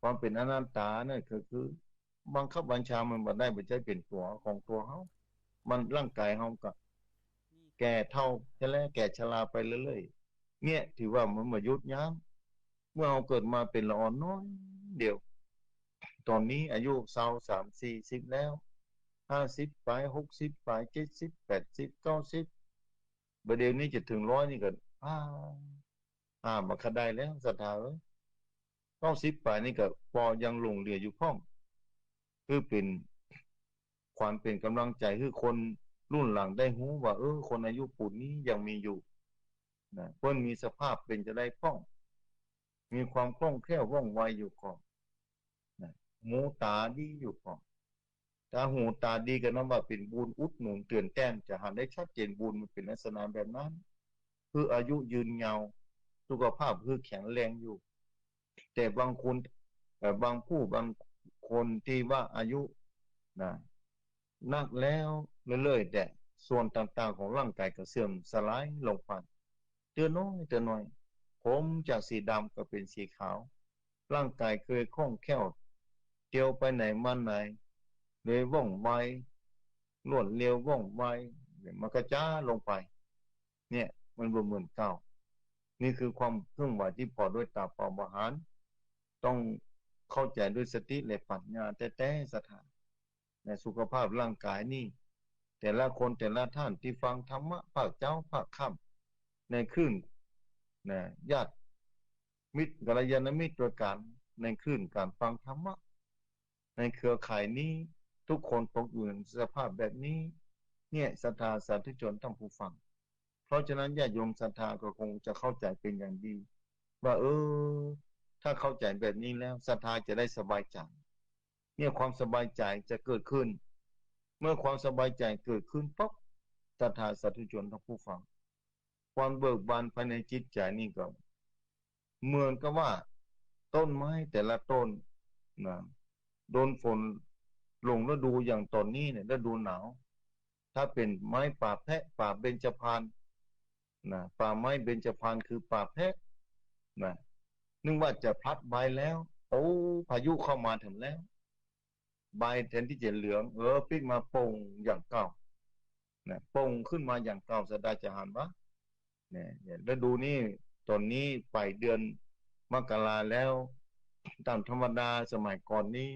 ความเป๋นอนัตตาเนี่ยคือ คือบังคับบัญชามันบ่ได้ บ่ใจ้เป๋นตั๋วของตั๋วเฮา มันร่างก๋ายเฮาก็แก่เฒ่าจะแล แก่ชราไปเรื่อยๆ เนี่ยถือว่ามันบ่หยุดยั้ง เมื่อเฮาเกิดมาเป๋นละอ่อนน้อยเดียว ต๋อนนี้อายุซาว สาม สี่สิบแล้ว ห้าสิบป๋าย หกสิบป๋าย เจ็ดสิบ แปดสิบ เก้าสิบ บ่าเดี่ยวนี้จะเถิงร้อยนี่ก็ อ้า อ้า บ่าคันได้แล้วศรัทธาเอ้ย เก้าสิบป๋ายนี่ก็ปอยังหลงเหลืออยู่พ่อง คือเป๋น ขวัญเป๋นก๋ำลังใจ๋หื้อคนรุ่นหลังได้ฮู้ว่า เออ คนอายุปูนนี้ยังมีอยู่ นะ เปิ้นมีสภาพเป๋นจาใดพ่อง มีความคล่องแคล่วว่องไวอยู่ก่อ นะ หูต๋าดีอยู่ก่อ ต๋าหูต๋าดีก็นับว่าเป๋นบุญอุดหนุนเตื้อนแต้น จะหันได้ชัดเจนบุญมันเป๋นลักษณะแบบนั้น คืออายุยืนยาว สุขภาพคือแข็งแรงอยู่ แต่บางคน เอ่อ บางผู้บางคนตี้ว่าอายุนะ นักแล้วเรื่อยๆ แต่ส่วนต่างๆ ของร่างกายก็เสื่อมสลายลงไป เตื้อน้อยเตื้อน้อย ผมจากสีดำก็เป๋นสีขาว ร่างกายเกยคล่องแคล่ว เตียวไปไหนมาไหน เลยว่องไว รวดเร็วว่องไว มันก็จ๊าลงไป เนี่ย มันบ่เหมือนเก่า นี่คือความเคลื่อนไหวตี้ผ่อด้วยต๋าเปล่าบ่หัน ต้องเข้าใจ๋ด้วยสติและปัญญาแต๊ๆ ศรัทธา ในสุขภาพร่างกายนี่ แต่ละคนแต่ละท่านตี้ฟังธรรมะภาคเจ๊าภาคค่ำ ในคลื่น นะ ญาติมิตรกัลยาณมิตรตวยกั๋น ในคลื่นก๋านฟังธรรมะ ในเครือข่ายนี้ ทุกคนตกอยู่ในสภาพแบบนี้ เนี่ย ศรัทธาสาธุชนท่านผู้ฟัง เพราะฉะนั้นญาติโยมศรัทธาก็คงจะเข้าใจ๋เป๋นอย่างดี ว่า เออ ถ้าเข้าใจ๋แบบนี้แล้ว ศรัทธาจะได้สบายใจ๋ เนี่ย ความสบายใจ๋จะเกิดขึ้น เมื่อความสบายใจ๋เกิดขึ้นปั๊บ ศรัทธาสาธุชนท่านผู้ฟัง ความเบิกบานภายในจิตใจ๋นี่ก็ เหมือนกับว่าต้นไม้แต่ละต้นนะ โดนฝนหลงฤดูอย่างต๋อนนี้เนี่ย ฤดูหนาว ถ้าเป๋นไม้ป่าแพะ ป่าเบญจพรรณนะ ป่าไม้เบญจพรรณคือป่าแพะนะ นึกว่าจะพลัดใบแล้ว โอ้ พายุเข้ามาแถมแล้ว ใบแทนตี้จะเหลือง เออ ปิ๊กมาโป่งอย่างเก่านะ โป่งขึ้นมาอย่างเก่า ศรัทธาจะหันว่า เนี่ย เนี่ย ฤดูนี้ ต๋อนนี้ป๋ายเดือนมกราแล้ว ต๋ามธรรมดาสมัยก่อนนี้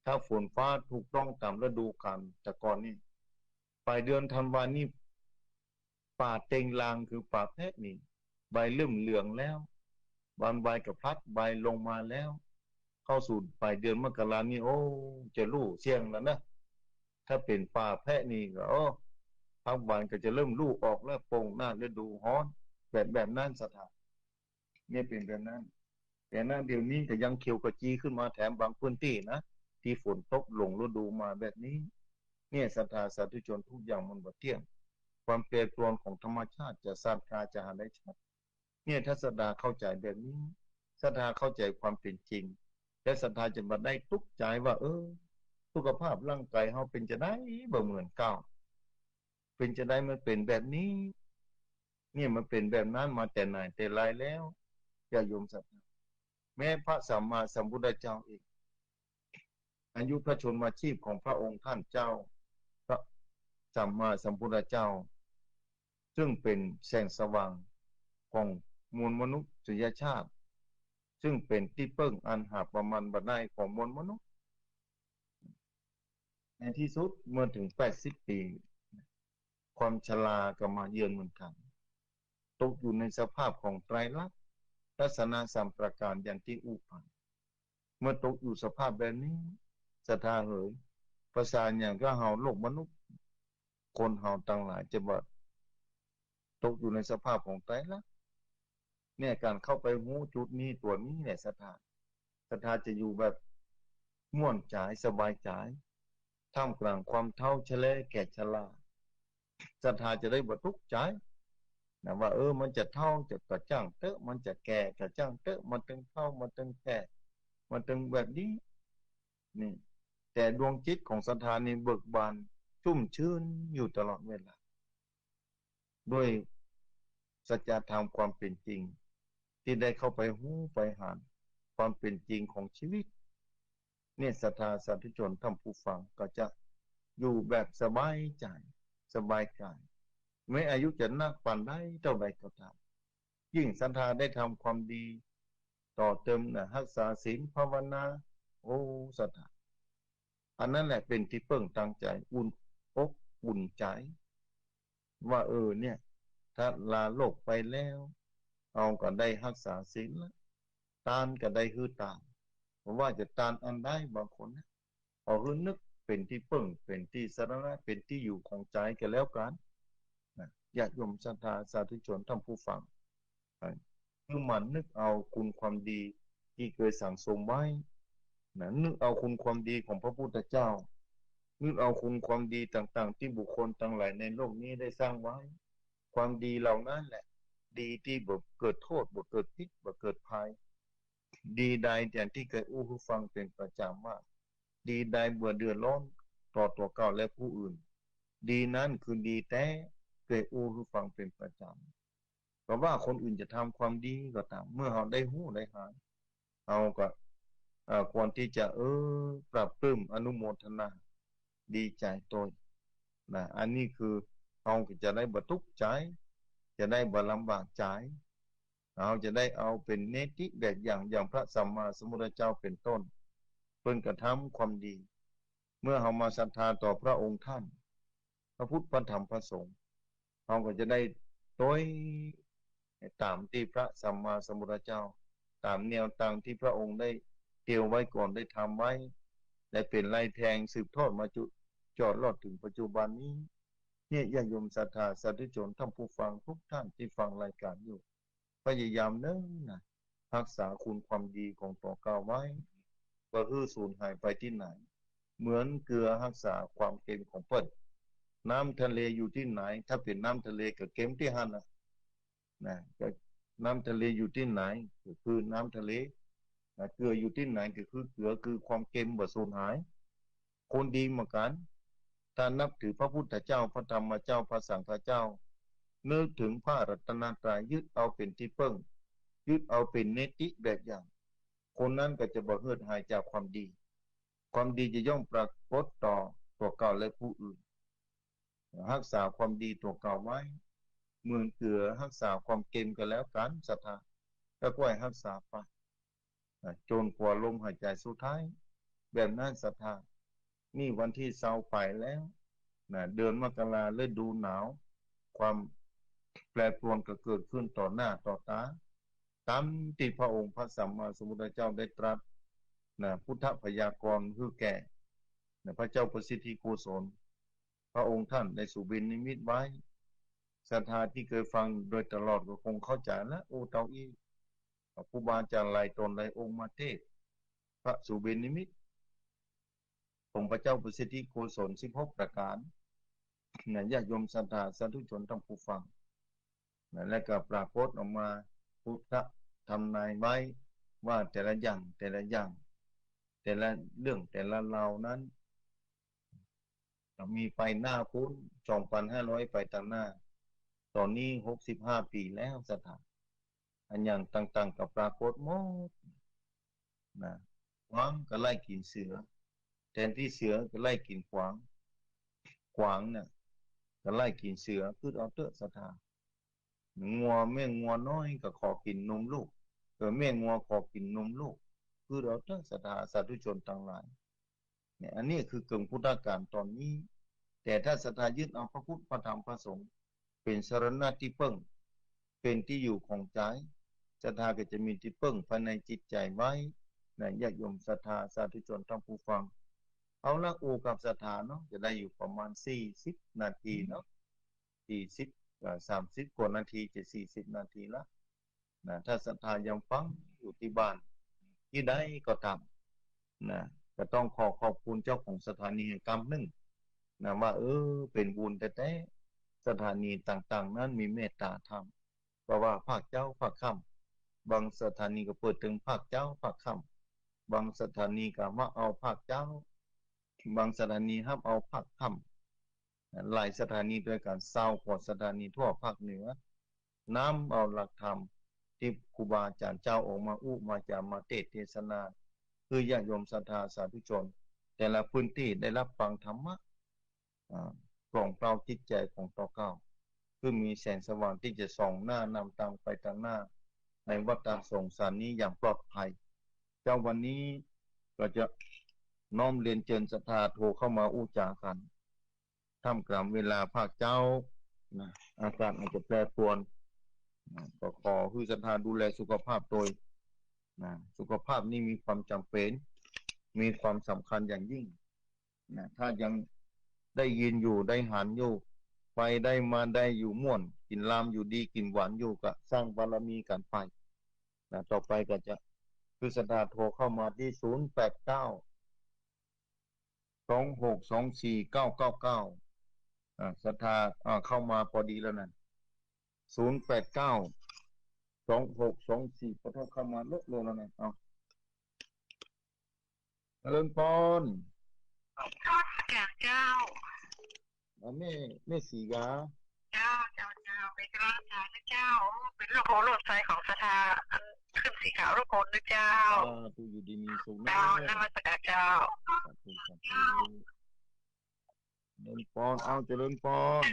ถ้าฝนฟ้าถูกต้องต๋ามฤดูกาลแต่ก่อนนี่ ป๋ายเดือนธันวานี่ ป่าเต็งลางคือป่าแพะนี่ ใบเริ่มเหลืองแล้ว บางใบก็พลัดใบลงมาแล้ว เข้าสู่ป๋ายเดือนมกรานี่ โอ้ จะลู่เสี้ยงแล้วนะ ถ้าเป๋นป่าแพะนี่ก็ โอ้ พักวันก็จะเริ่มลู่ออกแล้ว โป่งหน้าฤดูฮ้อน แบบ แบบนั้นศรัทธา เนี่ยเป๋นแบบนั้น แต่ณ เดี๋ยวนี้ก็ยังเขียวขจีขึ้นมาแถมบางพื้นตี้นะ ตี้ฝนตกหลงฤดูมาแบบนี้ เนี่ยศรัทธาสาธุชน ทุกอย่างมันบ่เตี้ยง ความแปรปรวนของธรรมชาติจะศรัทธาจะหันได้ชัด เนี่ยถ้าศรัทธาเข้าใจ๋แบบนี้ ศรัทธาเข้าใจ๋ความเป๋นจริง และศรัทธาจะบ่ได้ตุ๊กใจ๋ว่า เออ สุขภาพร่างกายเฮาเป๋นจาใดบ่เหมือนเก่า เป๋นจาใดมันเป๋นแบบนี้ เนี่ยมันเป๋นแบบนั้นมาแต่ไหนแต่ไรแล้ว ญาติโยมศรัทธา แม้พระสัมมาสัมพุทธเจ้าเอง อายุพระชนมาชีพของพระองค์ท่านเจ้า พระสัมมาสัมพุทธเจ้า ซึ่งเป๋นแสงสว่างของมวลมนุษยชาติ ซึ่งเป๋นตี้เปิ้งอันหาประมาณบ่ได้ของมวลมนุษย์ ในตี้สุดเมื่อเถิงแปดสิบปี๋ ความชราก็มาเยือนเหมือนกั๋น ตกอยู่ในสภาพของไตรลักษณ์ ลักษณะสามประก๋านอย่างตี้อู้ไป เมื่อตกอยู่สภาพแบบนี้ ศรัทธาเหย ประสาอย่างกับเฮาโลกมนุษย์ คนเฮาตังหลายจะบ่ตกอยู่ในสภาพของไตรลักษณ์ เนี่ยก๋านเข้าไปฮู้จุดนี้ตั๋วนี้เนี่ยศรัทธา ศรัทธาจะอยู่แบบม่วนใจ๋สบายใจ๋ ท่ามกลางความเฒ่าชะแลแก่ชรา ศรัทธาจะได้บ่ตุ๊กใจ๋นะว่า เออ มันจะเฒ่าจะก็จ้างเต๊อะ มันจะแก่ก็จ้างเต๊อะ มันตึงเฒ่า มันตึงแก่ มันตึงแบบนี้ นี่ แต่ดวงจิตของศรัทธานี่เบิกบานชุ่มชื่นอยู่ตลอดเวลา ด้วยสัจธรรมความเป๋นจริง ตี้ได้เข้าไปฮู้ไปหันความเป๋นจริงของชีวิต เนี่ยศรัทธาสาธุชนท่านผู้ฟังก็จะอยู่แบบสบายใจ๋ สบายกาย แม้อายุจะนักปานใดเต้าใดก็ต๋าม ยิ่งศรัทธาได้ทำความดี ต่อเติมนะ ฮักษาศีลภาวนา โอ้ ศรัทธา อันนั้นแหละเป๋นตี้เปิ้งตางใจ๋ อุ่นอกอุ่นใจ๋ ว่า เออ เนี่ย ถ้าลาโลกไปแล้ว เฮาก็ได้ฮักษาศีลละ ตานก็ได้หื้อตาน บ่ว่าจะตานอันใด บางคนนะ เอาหื้อนึกเป๋นตี้เปิ้ง เป๋นตี้สรณะ เป๋นตี้อยู่ของใจ๋ก็แล้วกั๋นนะ ญาติโยมศรัทธาสาธุชนท่านผู้ฟัง หื้อหมั่นนึกเอาคุณความดีตี้เกยสั่งสมไว้นะ นึกเอาคุณความดีของพระพุทธเจ้า นึกเอาคุณความดีต่างๆ ตี้บุคคลตังหลายในโลกนี้ได้สร้างไว้ ความดีเหล่านั้นแหละ ดีตี้บ่เกิดโต้ษ บ่เกิดพิษ บ่เกิดภัย ดีใดอย่างตี้เกยอู้หื้อฟังเป๋นประจ๋ำว่า ดีใดบ่เดือดร้อนต่อตั๋วเก่าและผู้อื่น ดีนั้นคือดีแต๊ เกยอู้หื้อฟังเป๋นประจ๋ำ ก็ว่าคนอื่นจะทำความดีก็ต๋าม เมื่อเฮาได้ฮู้ได้หัน เฮาก็ เอ่อ ควรตี้จะ เออ ปลาบปลื้มอนุโมทนา ดีใจ๋ตวย นะ อันนี้คือเฮาก็จะได้บ่ตุ๊กใจ๋ จะได้บ่ลำบากใจ๋ เฮาจะได้เอาเป๋นเนติแบบอย่าง อย่างพระสัมมาสัมพุทธเจ้าเป๋นต้น เปิ้นกระทำความดี เมื่อเฮามาศรัทธาต่อพระองค์ท่าน พระพุทธ พระธรรม พระสงฆ์ เฮาก็จะได้ตวยต๋ามตี้พระสัมมาสัมพุทธเจ้า ต๋ามแนวตางตี้พระองค์ได้เตียวไว้ก่อน ได้ทำไว้ และเป๋นไล่แทงสืบทอดมาจุ จอดรอดเถิงปัจจุบันนี้ เนี่ย ญาติโยมศรัทธาสาธุชนท่านผู้ฟังทุกท่านตี้ฟังรายการอยู่ พยายามเน้อนะ ฮักษาคุณความดีของตั๋วเก่าไว้ บ่หื้อสูญหายไปตี้ไหน เหมือนเกือฮักษาความเก็มของเปิ้น น้ำทะเลอยู่ตี้ไหน ถ้าเป๋นน้ำทะเลก็เก็มตี้หั้นนะ นะ ก็น้ำทะเลอยู่ตี้ไหน ก็คือน้ำทะเล นะ เกืออยู่ตี้ไหน ก็คือเกือ คือความเก็มบ่สูญหาย คนดีเหมือนกั๋น ถ้านับถือพระพุทธเจ้า พระธรรมเจ้า พระสังฆเจ้า นึกเถิงพระรัตนตรัย ยึดเอาเป๋นตี้เปิ้ง ยึดเอาเป๋นเนติแบบอย่าง คนนั้นก็จะบ่เหือดหายจากความดี ความดีจะย่อมปรากฏต่อตั๋วเก่าและผู้อื่น ฮักษาความดีตั๋วเก่าไว้ เหมือนเกือฮักษาความเก็มก็แล้วกั๋น ศรัทธา ก็ค่อยฮักษาไป นะ จ๋นกว่าลมหายใจ๋สุดท้าย แบบนั้นศรัทธา นี่วันตี้ซาวไปแล้ว นะ เดือนมกรา ฤดูหนาว ความแปรปรวนก็เกิดขึ้นต่อหน้าต่อต๋า ต๋ามตี้พระองค์พระสัมมาสัมพุทธเจ้าได้ตรัส นะ พุทธพยากรณ์หื้อแก่ นะ พระเจ้าประสิทธิโกศล พระองค์ท่านได้สุบิณฑนิมิตไว้ ศรัทธาตี้เกยฟังโดยตลอดก็คงเข้าใจ๋ละ โอ้ เต้าอี้ ครูบาอาจ๋ารย์หลายต๋นหลายองค์มาเตศน์ พระสุบิณฑนิมิตของพระเจ้าประสิทธิโกศลสิบหกประก๋าน นะ ญาติโยมศรัทธาสาธุชนท่านผู้ฟัง นะ แล้วก็ปรากฏออกมา พุทธทำนายไว้ว่าแต่ละอย่าง แต่ละอย่าง แต่ละเรื่อง แต่ละราวนั้น มีไปหน้าปู๊น สองปันห้าร้อยไปตางหน้า ต๋อนนี้หกสิบห้าปี๋แล้ว ศรัทธา อะหยังต่างๆ ก็ปรากฏหมด นะ ขวางก็ไล่กิ๋นเสือ แตนตี้เสือก็ไล่กิ๋นขวาง ขวางเนี่ย ก็ไล่กิ๋นเสือ กึ๊ดเอาเต๊อะ ศรัทธา งัว แม่งัวน้อยก็ขอกิ๋นนมลูก เออ แม่งัวขอกิ๋นนมลูก กึ๊ดเอาเต๊อะ ศรัทธาสาธุชนตังหลาย เนี่ย อันนี้คือเกิ่งพุทธกาลต๋อนนี้ แต่ถ้าศรัทธายึดเอาพระพุทธ พระธรรม พระสงฆ์ เป๋นสรณะตี้เปิ้ง เป๋นตี้อยู่ของใจ๋ ศรัทธาก็จะมีตี้เปิ้งภายในจิตใจ๋ไว้ นะ ญาติโยมศรัทธาสาธุชนท่านผู้ฟัง เอาละ โอ กับศรัทธาเนาะ จะได้อยู่ประมาณสี่สิบนาทีเนาะ สี่สิบ เอ่อ สามสิบกว่านาที จะสี่สิบนาทีละ นะ ถ้าศรัทธายังฟังอยู่ตี้บ้าน ตี้ใดก็ต๋าม นะ ก็ต้องขอขอบคุณเจ้าของสถานีแหมกำนึ่ง นะ ว่า เออ เป๋นบุญแต๊ๆ สถานีต่างๆ นั้นมีเมตตาธรรม เพราะว่าภาคเจ๊าภาคค่ำ บางสถานีก็เปิดเถิงภาคเจ๊าภาคค่ำ บางสถานีก็มาเอาภาคเจ๊า บางสถานีฮับเอาภาคค่ำ หลายสถานีตวยกั๋น ซาวกว่าสถานีทั่วภาคเหนือ นำเอาหลักธรรมตี้ครูบาอาจ๋ารย์เจ้าออกมาอู้มาจ๋ามาเตศน์เตสนา หื้อญาติโยมศรัทธาสาธุชน แต่ละพื้นตี้ได้ฮับฟังธรรมะ อ่า กล่อมเกลาจิตใจ๋ของตั๋วเก่า หื้อมีแสงสว่างตี้จะส่องหน้านำตางไปตางหน้า ในวัฏฏะสงสารนี้อย่างปลอดภัย เจ๊าวันนี้ก็จะน้อมเรียนเจิญศรัทธาโทรเข้ามาอู้จ๋ากั๋น ท่ามกลางเวลาภาคเจ๊า นะ อากาศอาจจะแปรปรวน นะ ก็ขอหื้อศรัทธาดูแลสุขภาพตวย นะ สุขภาพนี่มีความจ๋ำเป๋น มีความสำคัญอย่างยิ่ง นะ ถ้ายังได้ยินอยู่ ได้หันอยู่ ไปได้มาได้อยู่ม่วน กิ๋นลามอยู่ดี กิ๋นหวานอยู่ ก็สร้างบารมีกั๋นไป นะ ต่อไปก็จะ หื้อศรัทธาโทรเข้ามาตี้ศูนย์แปดเก้า สองหกสองสี่เก้าเก้าเก้า อ่า ศรัทธา อ่า เข้ามาพอดีแล้วนะ ศูนย์แปดเก้า สองหกสองสี่ ขอโทษ เข้ามาโละโลแล้วนะ เอา เจริญพร เจ้า เจ้า เอาแม่ แม่ศรีกา เจ้า เจ้า เจ้า เป๋นกำลังใจ๋นะเจ้า เป๋นลูกโพธิ์ลูกไทรของศรัทธา อันขึ้นสีขาวทุกคนนะเจ้า อ่า ผู้อยู่ดีมีสุขนะ เจ้า นมัสการเจ้า สาธุ สาธุ เจริญพร เอา เจริญพร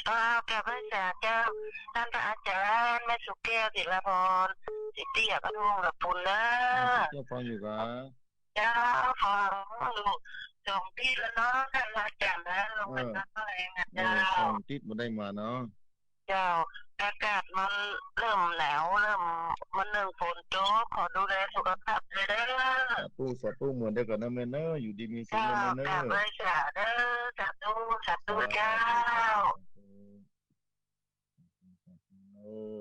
เอ่อ กราบไหว้สาเจ้า ต้านพระอาจ๋ารย์ แม่สุแก้ว ศิลาพร สิทธิยา บ้านม่วง ละปูนเนอะ อ่า สุแก้วฟังอยู่กา เจ้า ฟังสองอาทิตย์แล้วเนาะ ต้านพระอาจ๋ารย์นะ ลงไป เออ พักผ่อนเองนะ เออ เจ้า สองอาทิตย์บ่ได้มาเนาะ เจ้า อากาศมันเริ่มหนาว เริ่ม มันนึ่งฝนตก ขอดูแลสุขภาพด้วยเด้อ สาธุ สาธุ เหมือนเดียวกั๋นนะแม่เนอะ อยู่ดีมีสุขนะแม่เนอะ เจ้า กราบไหว้สาเด้อ สาธุ สาธุเจ้า เออ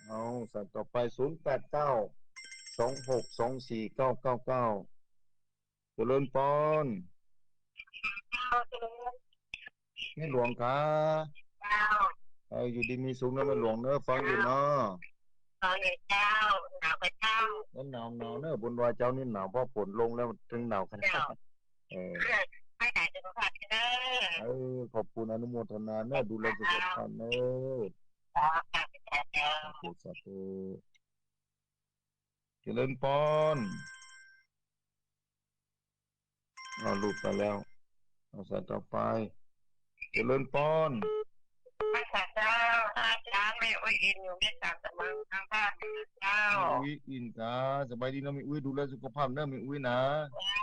เอา สายต่อไป ศูนย์แปดเก้า สองหกสองสี่เก้าเก้าเก้า เจริญพร แม่หลวงกา เจ้า เออ อยู่ดีมีสุขนะแม่หลวงเนอะ ฟังอยู่เนาะ ฟังอยู่เจ้า หนาวกาเจ้า แล้วหนาว หนาวเนอะ บนดอยเจ้านี่หนาว พอฝนลงแล้วเถิงหนาวขนาด เจ้า เออ ไปไหนสุขภาพเด้อ เออ ขอบคุณ อนุโมทนาเนอะ ดูแลสุขภาพเนอะ เจ้า สาธุ สาธุ เจริญพร เอา หลุดไปแล้ว เอา สายต่อไป เจริญพร พระสาเจ้า อาจ๋ารย์ แม่อุ๊ยอินอยู่เมกาสะเมิง ตางบ้านเจ้า แม่อุ๊ยอินกา สบายดีเนาะแม่อุ๊ย ดูแลสุขภาพเนอะแม่อุ๊ยนะ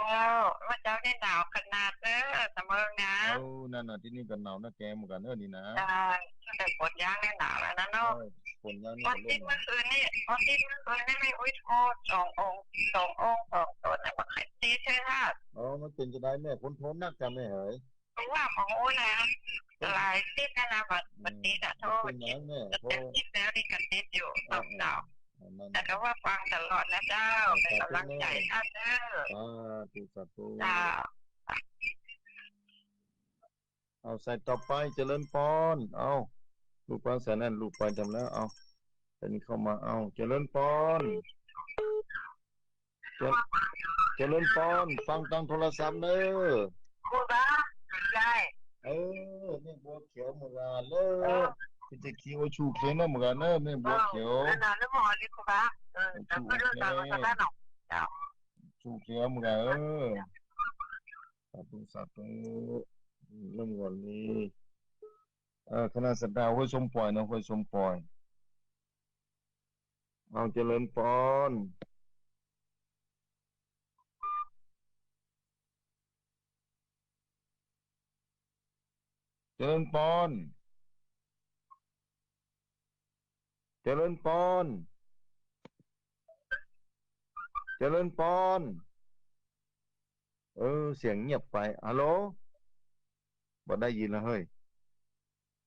เจ้า ว่าเจ้านี่หนาวขนาดเด้อ สะเมิงนะ เออ นั่นน่ะ ตี้นี่ก็หนาวนะแกเหมือนกั๋นเนอะนี่นะ ใช่ ตั้งแต่ฝนยังนี่หนาวแล้วนะเนาะ เออ ฝนยังนี่ วันอาทิตย์เมื่อคืนนี่ วันอาทิตย์เมื่อคืนนี่แม่อุ๊ยโทรสององค์ สององค์ สองต๋นนะ บ่ใค่อยติดใช่ไหม อ๋อ มันเป๋นจะใดแม่ คนโทรนักกาแม่เหย เพราะว่าของอู้นะ หลายติดนะนะ บ่ บ่ติดอะ โทร เป๋นหยังแม่ โทร เจ็ดสิบแล้วนี่ก็ติดอยู่ เออ เออ สองเจ้า อันนั้น แต่ก็ว่าฟังตลอดนะเจ้า เออ เป๋นกำลังใจ๋ สาธุแม่ ให้เด้อ สาธุ สาธุ เจ้า เอา สายต่อไป เจริญพร เอา ลูกฟังสายนั้น ลูกไปจำแล้ว เอา สายนี้เข้ามา เอา เจริญพร เจ- เจริญพร ฟังตางโทรศัพท์เน้อ ครูบา ใช่ เออ แม่บัวเขียวเมืองกาญเน้อ เออ ตี้จะคิวชูเขียวเน้อเมืองกาญเน้อ แม่บัวเขียว เออ นั่นน่ะ นั่นหมอนี่ครูบา เออ ชูเขียว แล้วก็เรื่องราวของชาวบ้านเนาะ เจ้า ชูเขียวเมืองกาญ เออ สาธุ สาธุ เริ่มก่อนนี้ เอ่อ คณะศรัทธาห้วยส้มป่อยนะ ห้วยส้มป่อย เอา เจริญพร เจริญพร เจริญพร เจริญพร เออ เสียงเงียบไป ฮัลโหล บ่ได้ยินแล้วเฮ้ย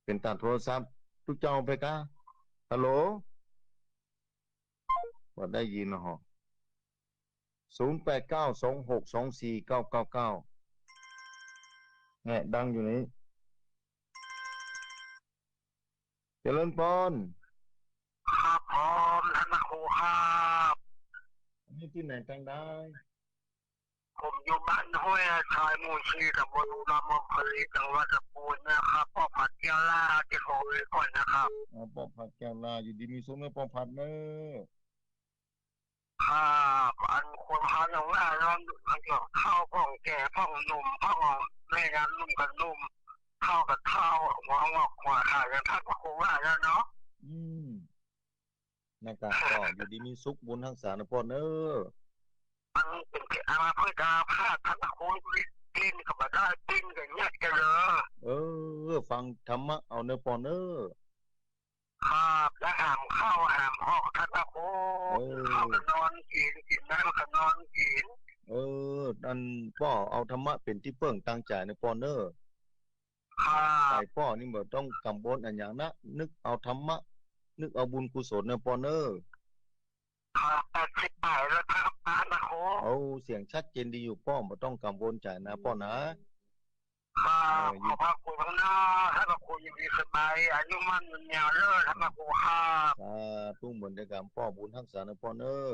เป๋นตางโทรศัพท์ ตุ๊เจ้าไปกา ฮัลโหล บ่ได้ยินแล้วเหรอ ศูนย์แปดเก้า สองหกสองสี่เก้าเก้าเก้า เนี่ย ดังอยู่นี่ เจริญพร ครับผม ต้านพระครูครับ อันนี้ตี้ไหนตางใด ผมอยู่บ้านห้วยทราย หมู่สี่ ตำบลอุดมอำเภอลี จังหวัดลำพูนนะครับ ป้อผัดแก้วล่า ตี้โทรไว้ก่อนนะครับ อ๋อ ป้อผัดแก้วล่า อยู่ดีมีสุขเน้อ ป้อผัดเน้อ ครับ อันคนเฮายังว่าเนาะ มันก็เฒ่าพ่องแก่พ่องหนุ่มพ่อง แม่ยังหนุ่มก็หนุ่ม เฒ่าก็เฒ่า หัวงอกหัวขาว อย่างต้านพระครูว่าแล้วเนาะ อืม นั่นกะ ก็อยู่ดีมีสุข บุญฮักษาเน้อป้อเน้อ มันเป๋นอาภัพ อาพาธ ต้านพระครู กิ๋นก็บ่ได้ กิ๋นก็ยัดกันเลย เออ ฟังธรรมะเอาเน้อป้อเน้อ ครับ แล้วห้ามเข้าห้ามออก ต้านพระครู เออ เข้าก็นอนกิ๋น กิ๋นน้ำก็นอนกิ๋น เออ อันป้อเอาธรรมะเป๋นตี้เปิ้งตางใจ๋เน้อป้อเน้อ ครับ ใจ๋ป้อนี่บ่ต้องกังวลอะหยังนะ นึกเอาธรรมะ นึกเอาบุญกุศลเน้อป้อเน้อ ครับ แปดสิบปลายแล้วครับ ต้านพระครู เอาเสียงชัดเจนดีอยู่ป้อ บ่ต้องกังวลใจ๋นะป้อนะ ครับ เออ ขอบพระคุณนะ ให้พระครูอยู่ดีสบาย อายุมั่นยืนยาวเด้อ ครับ พระครูครับ สาธุเหมือนเดียวกั๋นป้อ บุญฮักษาเน่อป้อเน่อ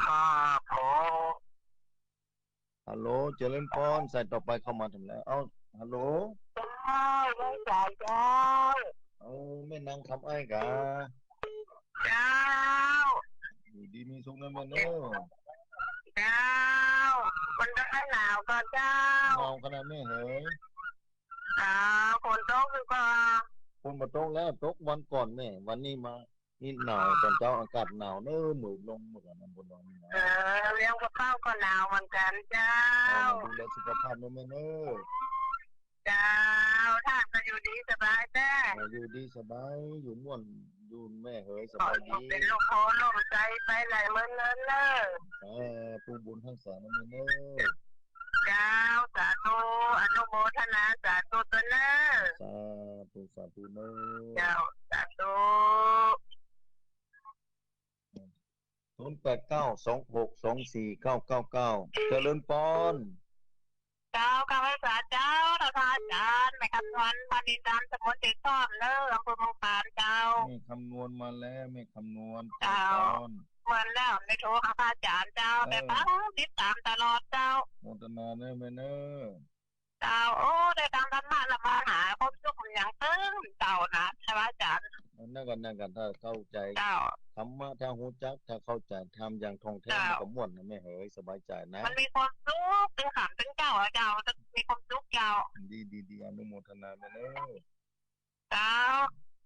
ครับผม ฮัลโหล เจริญพร สายต่อไปเข้ามาถึงแล้ว เอ้า ฮัลโหล เจ้า ไหว้สาเจ้า เอ้า แม่นางคำอ้ายกา เจ้า อยู่ดีมีสุขนะแม่เน่อ เจ้า มันก็หนาวก่อเจ้า หนาวขนาดนี้เหย อ่า ฝนตกอยู่ก่อ ฝนบ่ตกแล้ว ตกวันก่อนแม่ วันนี้มา นี่หนาวต๋อนเจ๊า อากาศหนาวเน่อ เหมือนลงเหมือนกั๋นนะ บนดอยนี่นะ เออ เลี้ยงปลาเป้าก็หนาวเหมือนกั๋นเจ้า เออ ดูแลสุขภาพเน่อแม่เน่อ เจ้า ท่านก็อยู่ดีสบายแต๊ เออ อยู่ดีสบาย อยู่ม่วน อยู่แม่เหย สบายดี ขอเป็นลมโพลมใสไปหลายเมินเนินเน่อ เออ ผู้บุญฮักษาเน่อแม่เน่อ เจ้า สาธุ อนุโมทนาสาธุเน่อ สาธุ สาธุเน่อ เจ้า สาธุ ศูนย์แปดเก้า สองหกสองสี่เก้าเก้าเก้า เจริญพร เจ้า ข้าพเจ้า เจ้า ท่านพระอาจารย์ แม่คำนวณ บ้านดินดำ ตำบลเชียงคอมเน่อ อำเภอเมืองปาน เจ้า แม่คำนวณมาแล้ว แม่คำนวณ เจ้า เจริญพร เหมือนแล้ว ได้โทรหาพระอาจารย์ เจ้า เออ ได้ฟังติดต๋ามตลอด เจ้า โมทนาเน่อแม่เน่อ เจ้า โอ้ ได้ฟังธรรมะแล้วมาหาความสุขมันอย่างตึงเจ้านะ ใช่ไหมอาจารย์ นั่นก็ นั่นก็ ถ้าเข้าใจ๋ เจ้า ธรรมะ ถ้าฮู้จัก ถ้าเข้าใจ๋ธรรมอย่างถ่องแท้ เจ้า มันก็ม่วนนะแม่เหย สบายใจ๋นะ มันมีความสุข ตึงขำตึงเจ้าอะเจ้า มันจะมีความสุขเจ้า ดี ดี ดี อนุโมทนาแม่เน่อ เจ้า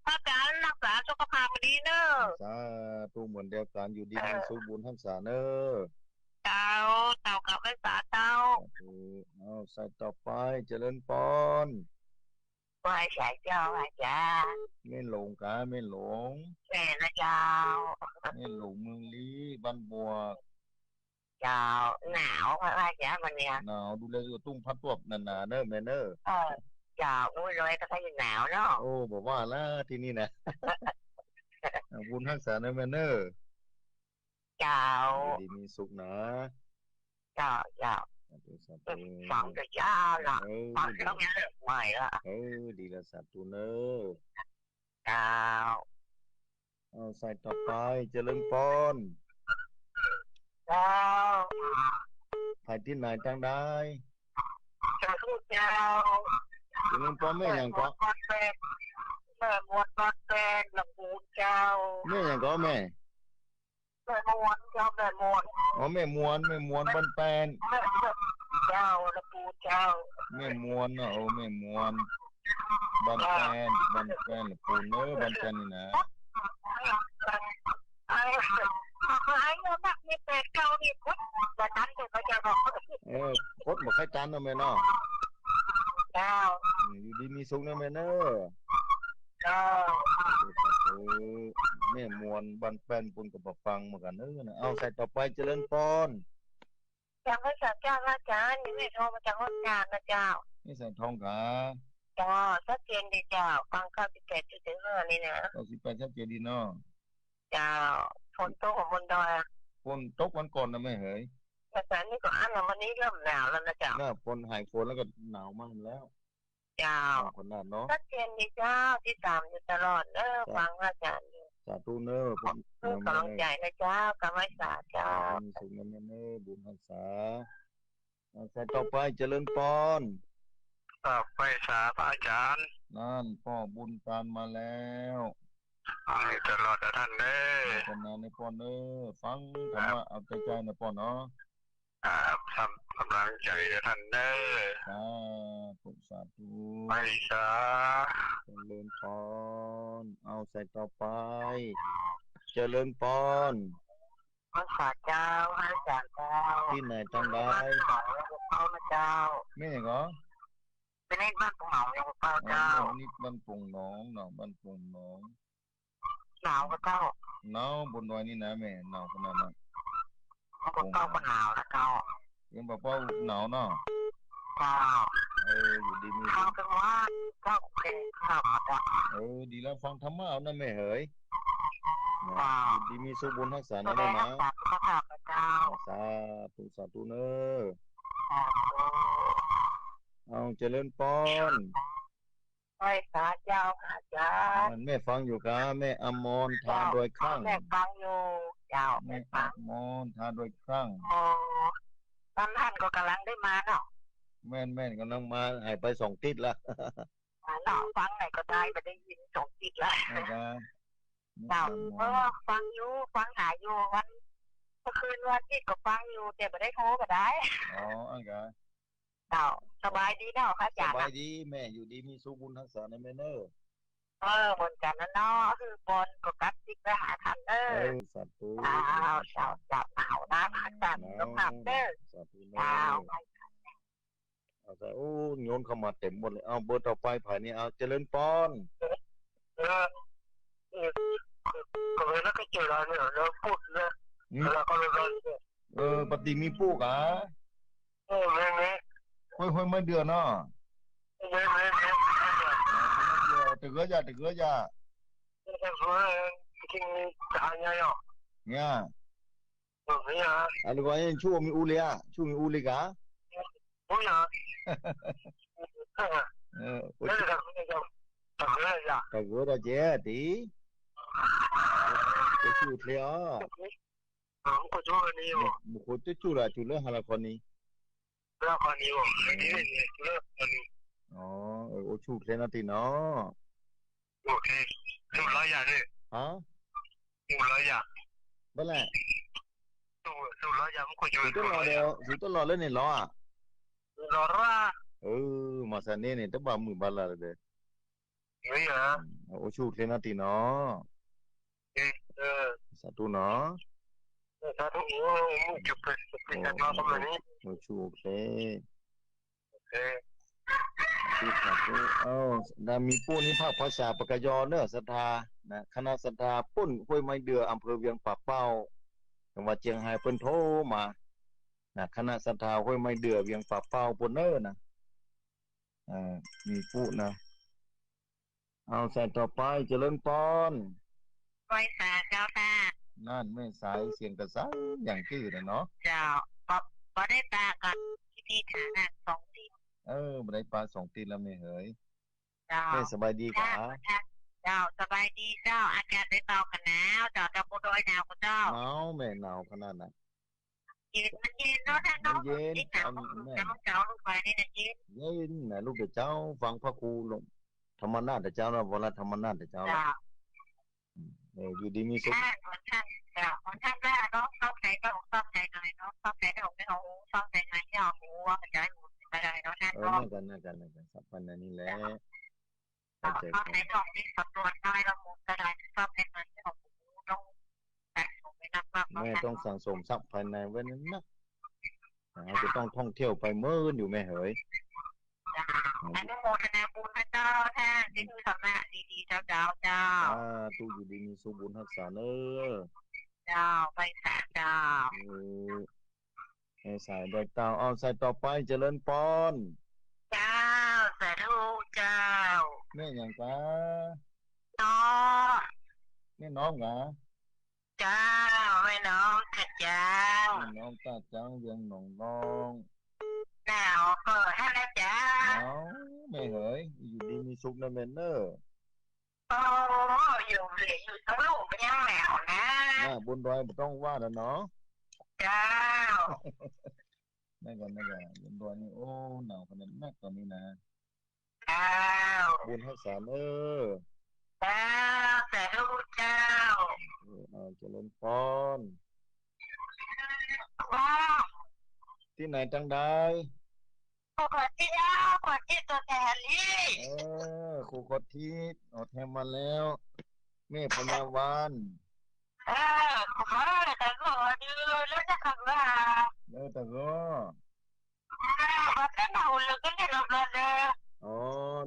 พระอาจารย์ฮักษาสุขภาพดีเน่อ สาธุ เหมือนเดียวกั๋น อยู่ดี เออ มีสุข บุญฮักษาเน่อ เจ้า เจ้า ข้าพเจ้า เจ้า สาธุ เอา สายต่อไป เจริญพร ไหว้สาเจ้า อาจารย์ แม่หลงกา แม่หลง แม่นะเจ้า แม่หลงเมืองลี้ บ้านบวก เจ้า หนาวค่ะอาจารย์ วันเนี้ย หนาว ดูแลสุขภาพ ตุ้งผ้าต้มหนาๆ เน่อแม่เน่อ เออ เจ้า อุ้ย ร้อยก็ค่อยหนาวเนาะ โอ้ บ่ว่าละตี้นี่นะ บุญฮักษาเน่อแม่เน่อ เจ้า อยู่ดีมีสุขนะ เจ้า เจ้า สาธุ สาธุ ฟังแต่เจ้าละ เออ ฟังแล้วมันเลิกใหม่ละ เออ ดีละ สาธุเน่อ เจ้า เอา สายต่อไป เจริญพร เจ้า ใผตี้ไหนตางใด สาธุเจ้า เจริญพร แม่หยังก็ แม่มวลบ้านแป้น แม่มวลบ้านแป้น ลำพูนเจ้า แม่หยังก็แม่ แม่มวลเจ้า แม่มวล อ๋อ แม่มวล แม่มวลบ้านแป้น แม่ แม่ เจ้า ละปูเจ้า แม่มวลเนาะ โอ้ แม่มวล บ้านแป้น บ้านแป้นละปูเนาะ บ้านแป้นนี่นะ ไอ้ ไอ้เงินนักมีแปดเก้านี่พุทธ แต่นั้นเดี๋ยวเขาจะบอก เออ พุทธบ่ใค่ตันเนาะแม่เนาะ เจ้า อืม อยู่ดีมีสุขนะแม่เนาะ เจ้า สาธุ แม่มวลบ้านแป้นปูนกับปะปังเหมือนกั๋นเนาะ เอา สายต่อไป เจริญพร เจ้า พระสาเจ้า พระอาจารย์ นี่แม่โทรมาจากห้องการนะเจ้า นี่สายทองขา เจ้า ชัดเจนดีเจ้า ฟังเก้าสิบแปดจุดห้านี่นะ เก้าสิบแปด ชัดเจนดีเนาะ เจ้า ฝนตกของบนดอยอะ ฝนตกวันก่อนนะแม่เหย แต่ต๋อนนี้ก็อั้นแล้ว วันนี้เริ่มหนาวแล้วนะเจ้า น่ะ ฝนหายฝนแล้วก็หนาวมากแล้ว เจ้า ขนาดเนาะ ชัดเจนดีเจ้า ติดต๋ามอยู่ตลอดเด้อ เจ้า ฟังพระอาจารย์อยู่ สาธุเนอะ เพื่อกำลังใจ๋นะเจ้า กำไว้สาเจ้า มีสุขนะแม่เนอะ บุญฮักษา อ่า สายต่อไป เจริญพร อ่า ไหว้สาพระอาจารย์ นั่น ป้อบุญตานมาแล้ว อ่า ตลอดนะท่านเด้อ ขอบคุณนะป้อเนอะ ฟังธรรมะ ครับ เอาใจ๋ๆ นะป้อเนาะ ครับ กำลังใจ๋นะท่านเด้อ สาธุ สาธุ ไหว้สา เจริญพร เอา สายต่อไป เจริญพร ไหว้สาเจ้า ไหว้สาเจ้า ตี้ไหนตางใด บ้านปงหนอง ยมเฝ้านะเจ้า แม่หยังก็ แม่นิดบ้านปงหนอง ยมเฝ้าเจ้า อ๋อ แม่นิดบ้านปงหนองเนาะ บ้านปงหนอง หนาวก็เจ้า หนาวบนดอยนี่นะแม่ หนาวขนาดนั้น ยมเฝ้าก็หนาวนะเจ้า ยมเฝ้าหนาวเนาะ เจ้า เออ อยู่ดีมีสุข ข้าวกลางวัน ข้าวแกงข้าวมาจ้ะ เออ ดีแล้ว ฟังธรรมะเอานะแม่เหย เจ้า อยู่ดีมีสุข บุญฮักษานะแม่นะ สาธุ สาธุ เจ้า สาธุ สาธุเน่อ สาธุ เอา เจริญปอน ไหว้สาเจ้าค่ะอาจ๋ารย์ แม่ฟังอยู่กา แม่อมร ทาดอยคลั่ง แม่ฟังอยู่เจ้า แม่ฟัง แม่อมร ทาดอยคลั่ง อ๋อ ตอนนั้นก็ก่ำลังได้มาเนาะ แม่นๆ ก่ำลังมา หายไปสองติ๊ดละ อ่าเนาะ ฟังไหนก็ได้ บ่ได้ยินสองติ๊ดละ นะครับ เจ้า เออ ฟังอยู่ ฟังหาอยู่ วัน เมื่อคืนวันอาทิตย์ก็ฟังอยู่ แต่บ่ได้โทรก็ได้ อ๋อ อันกะ เจ้า สบายดีเนาะคะอาจ๋ารย์ สบายดี แม่อยู่ดีมีสุข บุญฮักษานะแม่เน่อ เออ เหมือนกั๋นนะเนาะ คือปอนก็กลับติดไปหาท่านเน่อ เออ สาธุ เจ้า เจ้า เจ้า หนาวนะ อาจ๋ารย์ หนาว สุขภาพเน่อ สาธุเน่อ เจ้า เอาใส่ โอ้ โยนเข้ามาเต็มหมดเลย เอา เบอร์ต่อไปใผนี่ เอา เจริญปอน เออ เออ ก็เลยแล้วก็เจอแล้วเนี่ย แล้วพูดเนี่ย อืม แล้วก็เลย เออ ปะติมีปุ๊กา เออ แม่นๆ ห้วย ห้วยไม้เดือเนาะ แม่นๆ แม่นๆ เออ ห้วยไม้เดือ ตะเกือจ้ะ ตะเกือจ้ะ ตะเกือ จริงๆ จ๋าใหญ่อ่ะ เนี่ย เออ เนี่ย อันนี้ว่ายังชู้มีอู้เลยอะ ชู้มีอู้เลยกา อู้เหรอ เออ แล้วตะเกือจ้ะ ตะเกือจ้ะ ตะเกือจ้ะ เจ๊ติ เจ๊ชู้เทาะ อ๋อ บ่โจ้อันนี้บ่ บ่โจ้ โจ้ละ โจ้เลิกหาละครนี้ ละครนี้บ่ อันนี้เนี่ย โจ้เลิกอันนี้ อ๋อ เออ โอ้ ชู้เคลียร์นาะติเนาะ โอเค สู้ร้อยอย่างเนี่ย ฮะ สู้ร้อยอย่าง บ่าละ สู้ สู้ร้อยอย่าง มันควรจะ สู้ตลอดแล้ว สู้ตลอดแล้วเนี่ยเหรออะ รอดละ เออ มาสะเน่ห์เนี่ย ตะบ่ามือบ่าละเลย นี่นะ อืม โอ้ ชู้เคลียร์นาะติเนาะ เออ เออ สาธุเนาะ เออ สาธุ โอ้ จุดเปิด จุดเปิด โอ้ กันมาประมาณนี้ โอ้ ชู้ โอเค โอเค สาธุ สาธุ เอ้า นะ มีปุ๊กนี้ภาคภาษาปากกยอเนอะ ศรัทธา นะ คณะศรัทธาปุ้นห้วยไม้เดือ อำเภอเวียงป่าเป้า จังหวัดเจียงไฮ้ เปิ้นโทรมา นะ คณะศรัทธาห้วยไม้เดือ เวียงป่าเป้าปุ้นเนอะนะ อ่า มีปุ๊กนะ เอาสายต่อไป เจริญปอน ไหว้สาเจ้าค่ะ นั่นแม่สายเสียงกระใสอย่างจื้อน่ะเนาะ เจ้า บ่ บ่ได้ปะกั๋นตี้นี่ ฐานะสองติ๊ด เออ บ่ได้ปะสองติ๊ดแล้วแม่เหย เจ้า แม่สบายดีกา เจ้า เจ้า สบายดีเจ้า อากาศได้เบากั๋นหนาวเจ้า เจ้า ภูดอยหนาวก่อเจ้า หนาวแม่ หนาวขนาดนั้น เย็น มันเย็นเนาะท่านเนาะ มันเย็น นี่หนาว เจ้า เจ้าลูกไปนี่นะ เย็น เย็นนะลูกเจ้า ฟังพระครูหลวงธรรมนาถเจ้าเนาะ วรธรรมนาถเจ้าเนาะ เจ้า เออ อยู่ดีมีสุข ค่ะ เหมือนท่าน เจ้า เหมือนท่านว่าเนาะ ซ่อมใสก็ซ่อมใสหน่อยเนาะ ซ่อมใสก็ไม่เอา ซ่อมใสหน่อย ไม่เอา ว่ามันจะให้หมดไปเลยเนาะท่านเนาะ เออ นั่นกัน นั่นกัน นั่นกัน สัพพันธ์อันนี้แหละ เจ้า เข้าใจ ชอบในของที่สำรวจได้ละมุนกระดาษ ชอบในเงินที่ของผมต้องสะสมไว้นักมาก แม่ต้องสั่งสมทรัพย์ภายในไว้นักๆ นะ จะต้องท่องเที่ยวไปเมินอยู่แม่เหย เจ้า อนุโมทนาบุญนะเจ้า ท่าน นี่คือธรรมะดีๆ เจ้า เจ้า เจ้า สาธุ อยู่ดีมีสุข บุญฮักษาเน่อ เจ้า ไปสาเจ้า เออ แม่สายดอยเต่า เอาสายต่อไป เจริญปอน เจ้า สาธุเจ้า แม่หยังกา น้อม แม่น้อมกา เจ้า แม่น้อมตาจัง แม่น้อมตาจัง เวียงหนองลอง หนาวเปิดให้นะเจ้า เอา แม่เหย อยู่ดีมีสุขนะแม่เน่อ โอ้ อยู่เหลืออยู่ทั้งลูกก็ยังหนาวนะ อ่า บนดอยบ่ต้องว่าแล้วเนาะ เจ้า นั่นก็ นั่นก็ บนดอยนี่ โอ้ หนาวขนาดนักตอนนี้นะ เจ้า บุญฮักษาเน่อ เจ้า สาธุเจ้า เออ เอาเจริญปอน ว้าว ตี้ไหนตังใด ครูขอทิศ ครูขอทิศตัวแทนนี่ เออ ครูขอทิศ เอาแทนมาแล้ว แม่พญาวาน เออ ครูขอ แต่ก็ขอดูแล้วจะขับว่า เออ แต่ก็ เออ ว่าจะมาอุ่นเลยก็ได้รอบๆเลย อ๋อ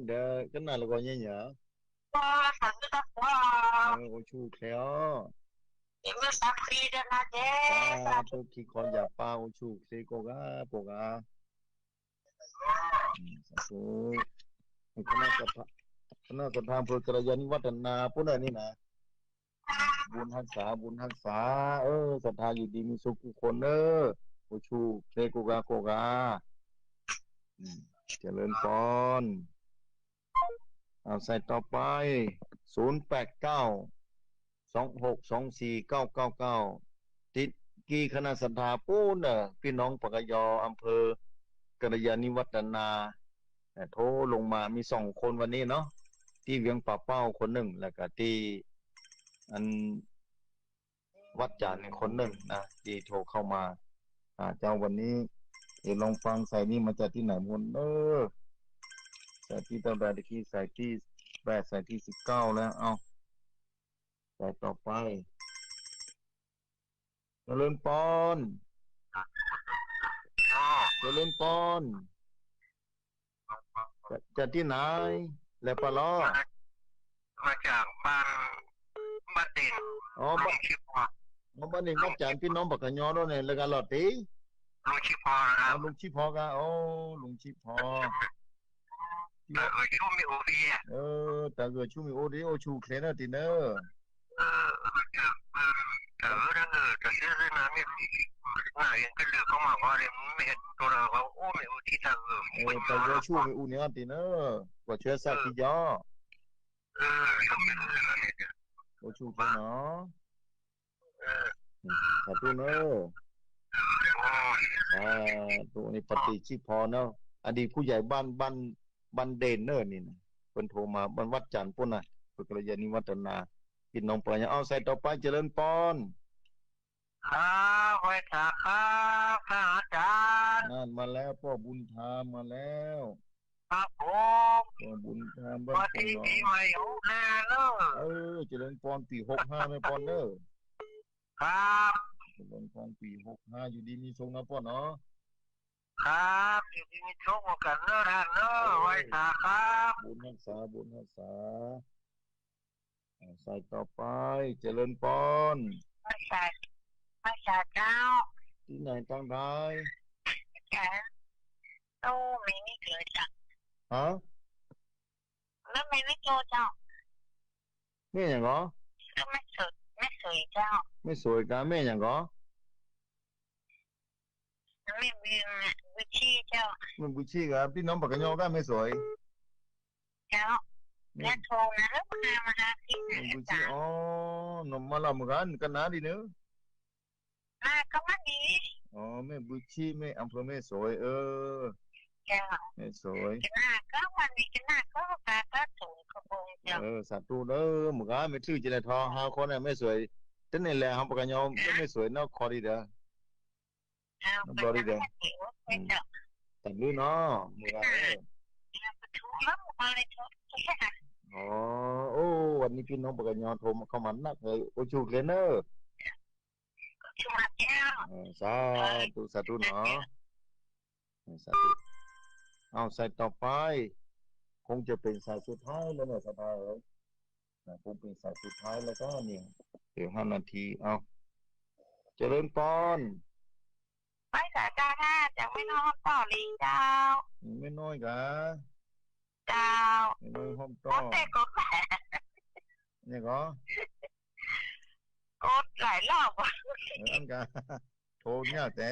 เดี๋ยวก็นานแล้วก็เนี่ยเหรอ เออ สาธุตะกัว เออ โอ้ชูแคล้ว เดี๋ยวมือสักทีเดียวนะเจ๊ สาธุ ขี้คอนอย่าปา โอ้ชูเคลโกกา โกกา อืม สาธุ คณะศรัทธา คณะศรัทธาอำเภอกัลยาณิวัฒนา ปุ้นน่ะนี่นะ บุญฮักษา บุญฮักษา เออ ศรัทธาอยู่ดีมีสุขกู้คนเน้อ โอชูเคลกู้กากู้กา อืม เจริญปอน เอา สายต่อไป ศูนย์แปดเก้า สองหกสองสี่เก้าเก้าเก้า ติดกี่คณะศรัทธาปู๊นเน้อ ปี้น้องปากกยอ อำเภอกัลยาณิวัฒนา เอ่อ โทรลงมา มีสองคนวันนี้เนาะ ตี้เวียงป่าเป้าคนนึ่ง แล้วก็ตี้อันวัดจ๋านอีกคนนึ่งนะ ตี้โทรเข้ามา อ่า เจ้า วันนี้ เดี๋ยวลองฟังสายนี้มาจากตี้ไหนหมดเน้อ สายตี้เต้าใด ตะกี้สายตี้แปด สายตี้สิบเก้าแล้ว เอา สายต่อไป เจริญปอน เจริญปอน จาก จากตี้ไหน แหลมปะลอ มาจากบ้าน บ้านเด่น อ๋อ บ้าน ลุงชิพร อ๋อ บ้านเด่นวัดจ๋าน ปี้น้องปากกยอเนาะเนี่ย แล้วก็หลอดตี๋ ลุงชิพรนะครับ อ๋อ ลุงชิพรกา โอ้ ลุงชิพร แต่เออ ชูมีโอดีอะ เออ แต่เออ ชูมีโอดี โอชูเคลเน้อ ตี้เน้อ เออ เออ เออ เออ แต่เออ ถ้าเออ แต่เสื้อเสื้อน้ำเนี่ย หน้าเองก็เลือกเข้ามาว่าเนี่ย ไม่เห็นตัวเราว่า โอ้ ไม่โอดี แต่เออ เออ แต่เออ ชูมีโอเนี่ย ตี้เน้อ กว่าเชื้อสักทีเดียว เออ เออ โอชูเคลเนาะ เออ อืม สาธุเน้อ เออ สาธุ นี่ปฏิชิพรเนาะ อดีตผู้ใหญ่บ้าน บ้าน บ้านเด่นเน้อนี่นะ เปิ้นโทรมา บ้านวัดจ๋านปู๊นน่ะ เปิ้นกัลยาณิวัฒนา ปี้น้องปากกยอ เอา สายต่อไป เจริญปอน ครับ ไหว้สาครับ พระอาจารย์ นั่นมาแล้ว ป้อบุญธรรมมาแล้ว ครับผม ป้อบุญธรรม บ้าน สวัสดี โป่งหนอง ปีใหม่หกห้าเน้อ เออ เจริญปอน ปี๋หกห้าเน้อปอนเน้อ ครับ เจริญปอน ปี๋หกห้า อยู่ดีมีสุขนะปอนเนาะ ครับ อยู่ดีมีสุขเหมือนกั๋นเน้อท่านเน้อ เออ ไหว้สาครับ บุญฮักษา บุญฮักษา อ่า สายต่อไป เจริญปอน ไหว้สา ไหว้สาเจ้า ตี้ไหนตางใด เจ้า โอ้ ไม่ ไม่เกิดจ้ะ ฮะ แล้วไม่ ไม่โตเจ้า แม่หยังก่อ แล้วแม่สวย แม่สวยเจ้า แม่สวยกา แม่หยังก่อ แม่บุญ บุญชีเจ้า แม่บุญชีกา ปี้น้องปากกยอกา แม่สวย เจ้า แม่ แล้วโทรมาแล้วมา มาหาพี่ แม่บุญชี อาจารย์ อ๋อ น้องมาเล่าเหมือนกั๋น กั๋นนาดีเน้อ อ่า ก็มาดี อ๋อ แม่บุญชี แม่ อำเภอแม่สวย เออ เจ้า แม่สวย กั๋นนาก็มาดี กั๋นนาก็กา ก็สูงกระโปรงเจ้า เออ สาธุเน้อ เหมือนกั๋น แม่ชื่อจะได้ทอง ห้าคนน่ะ แม่สวย เต้นนี่แหละ เฮาปากกยอ แม่สวยเนาะ คอดีเด้อ เออ น้องบอดีเด้อ อืม แต่งลื่นเนาะ หมู่บ้านเอ้ย อ๋อ โอ้ วันนี้ปี้น้องปากกยอโทรมาเข้ามานักเลย โอ้ ชูเคลเน้อ เออ สาธุ สาธุเนาะ เออ สาธุ เอา สายต่อไป คงจะเป๋นสายสุดท้ายแล้วเนี่ย ศรัทธาเอ๋ย นะ คงเป๋นสายสุดท้ายแล้วก็เนี่ย เหลือห้านาที เอา เจริญปอน ไหว้สาเจ้าค่ะ จากแม่น้อยห้อมต้อหลีเจ้า แม่น้อยกา เจ้า แม่น้อยห้อมต้อ โอ้ แต่ก็ เนี่ยก่อ กดหลายรอบ เออ อันกา โทรเนี่ยแต่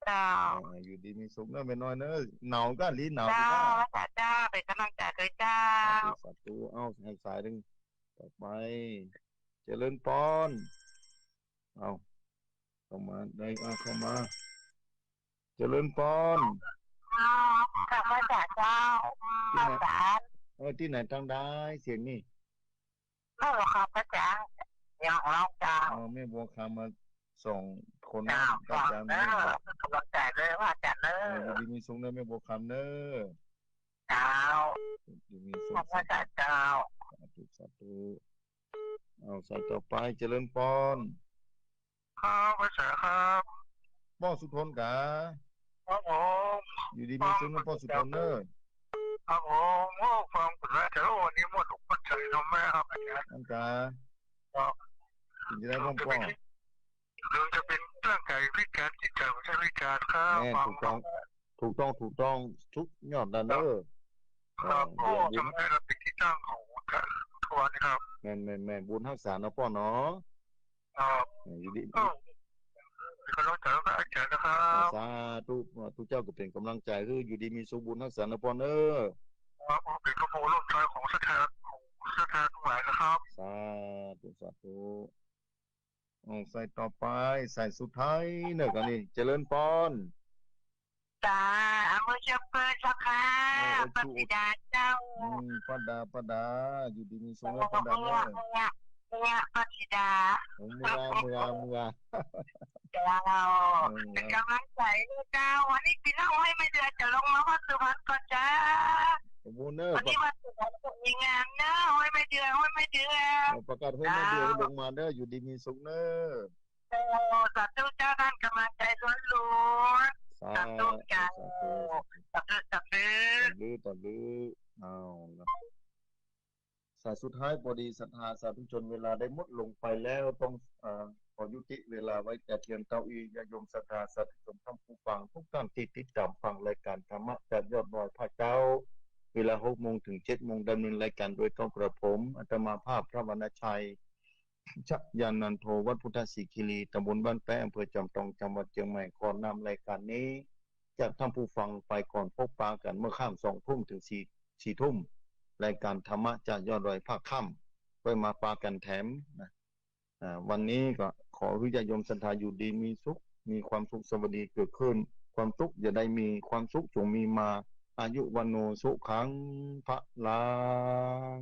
เจ้า อ่า อยู่ดีมีสุขเน้อแม่น้อยเน้อ หนาวกา หลีหนาวกา เจ้า สาเจ้า เป๋นก๋ำลังใจ๋ตวยเจ้า สาธุ สาธุ เอา สาย สายนึ่งต่อไป เจริญปอน เอา เข้ามาได้ เอา เข้ามา เจริญปอน เจ้า ข้าพเจ้า ตี้ไหน ข้าพเจ้า เออ ตี้ไหนตางใด เสียงนี่ แม่บัวคำ พระอาจารย์ อย่างของเราเจ้า อ๋อ แม่บัวคำมาสองคนนะ เจ้า พระอาจารย์ เจ้า กำลังใจ๋เลย พระอาจารย์เน้อ เออ อยู่ดีมีสุขเน้อ แม่บัวคำเน้อ เจ้า อยู่ดีมีสุข ขอบคุณเจ้า สาธุ สาธุ เอา สายต่อไป เจริญปอน ครับ ไหว้สาครับ ป้อสุทนกา ครับผม อยู่ดีมีสุขเน้อ ป้อสุทนเน้อ ครับผม โอ้ ฟังผมแล้ว แต่ว่าวันนี้หมดอกหมดใจ๋เนาะแม่ครับ อาจารย์ อันกา ครับ เป๋นจะได้บ้างป้อ เดี๋ยวจะเป็นร่างกายพิการ จิตใจผมจะพิการครับ แน่ ฟัง ถูกต้อง ถูกต้อง ถูกต้อง สุดยอดนะเน้อ ครับ เออ โอ้ เดี๋ยว ทำให้เราเป็นที่ตั้งของ สวัสดีครับ แม่น แม่น แม่น บุญฮักษาเนาะป้อเนาะ ครับ เออ อยู่ดี เออ เป็นกำลังใจให้อาจารย์นะครับ สาธุ สาธุเจ้า ก็เป๋นก๋ำลังใจ๋หื้ออยู่ดีมีสุข บุญฮักษาเนาะป้อเนาะ ครับ ผมเป๋นกำลังใจของศรัทธา ของศรัทธาตังหลายนะครับ สาธุ สาธุ เอา สายต่อไป สายสุดท้ายเนาะ ก็นี่ เจริญปอน จ้า อำเภอเชียงเปินเจ้าค่ะ โอ้ ป้าศรีดาเจ้า อืม ป้าดา ป้าดา อยู่ดีมีสุขเนาะป้าดาเนาะ เมือ เมือ เมือ ป้าศรีดา โอ้ เมือ เมือ เมือ เจ้า เออ เป๋นกำลังใจ๋หื้อเจ้า วันนี้ปี๋น้องห้อยแม่เดือจะลงมาวัดสุพรรณก่อนจ้า โอ้ บุญเนาะ วันนี้วัดสุพรรณก็มีงานเนาะ ห้อยแม่เดือ ห้อยแม่เดือ เออ ประกาศห้อยแม่เดือ เจ้า ก็ลงมาเนาะ อยู่ดีมีสุขเนาะ โอ้ สาธุเจ้า ต้านกำลังใจ๋ล้วนๆ สาธุ สาธุเจ้า สาธุ สาธุ สาธุ สาธุ เอาละ สายสุดท้าย ปอดีศรัทธาสาธุชน เวลาได้หมดลงไปแล้ว ต้อง เอ่อ ขอยุติเวลาไว้แต่เพียงเต้าอี้ ญาติโยมศรัทธาสาธุชน ท่านผู้ฟังทุกท่านตี้ติดต๋ามฟังรายก๋านธรรมะจากยอดดอยพระเจ้า เวลาหกโมงเถิงเจ็ดโมง ดำเนินรายก๋านโดยเก้ากระผม อาตมาภาพพระวรรณชัย ชยานันโท วัดพุทธสิขิลี ตำบลบ้านแป๊ะ อำเภอจอมตอง จังหวัดเจียงใหม่ ขอนำรายก๋านนี้จากท่านผู้ฟังไปก่อน พบปะกั๋นเมื่อค่ำสองทุ่มเถิงสี่ สี่ทุ่ม รายก๋านธรรมะจากยอดดอยภาคค่ำ ค่อยมาปะกั๋นแถมนะ อ่า วันนี้ก็ขอหื้อญาติโยมศรัทธาอยู่ดีมีสุข มีความสุขสวัสดีเกิดขึ้น ความทุกข์อย่าได้มี ความสุขจงมีมา อายุวัณโณสุขังพลัง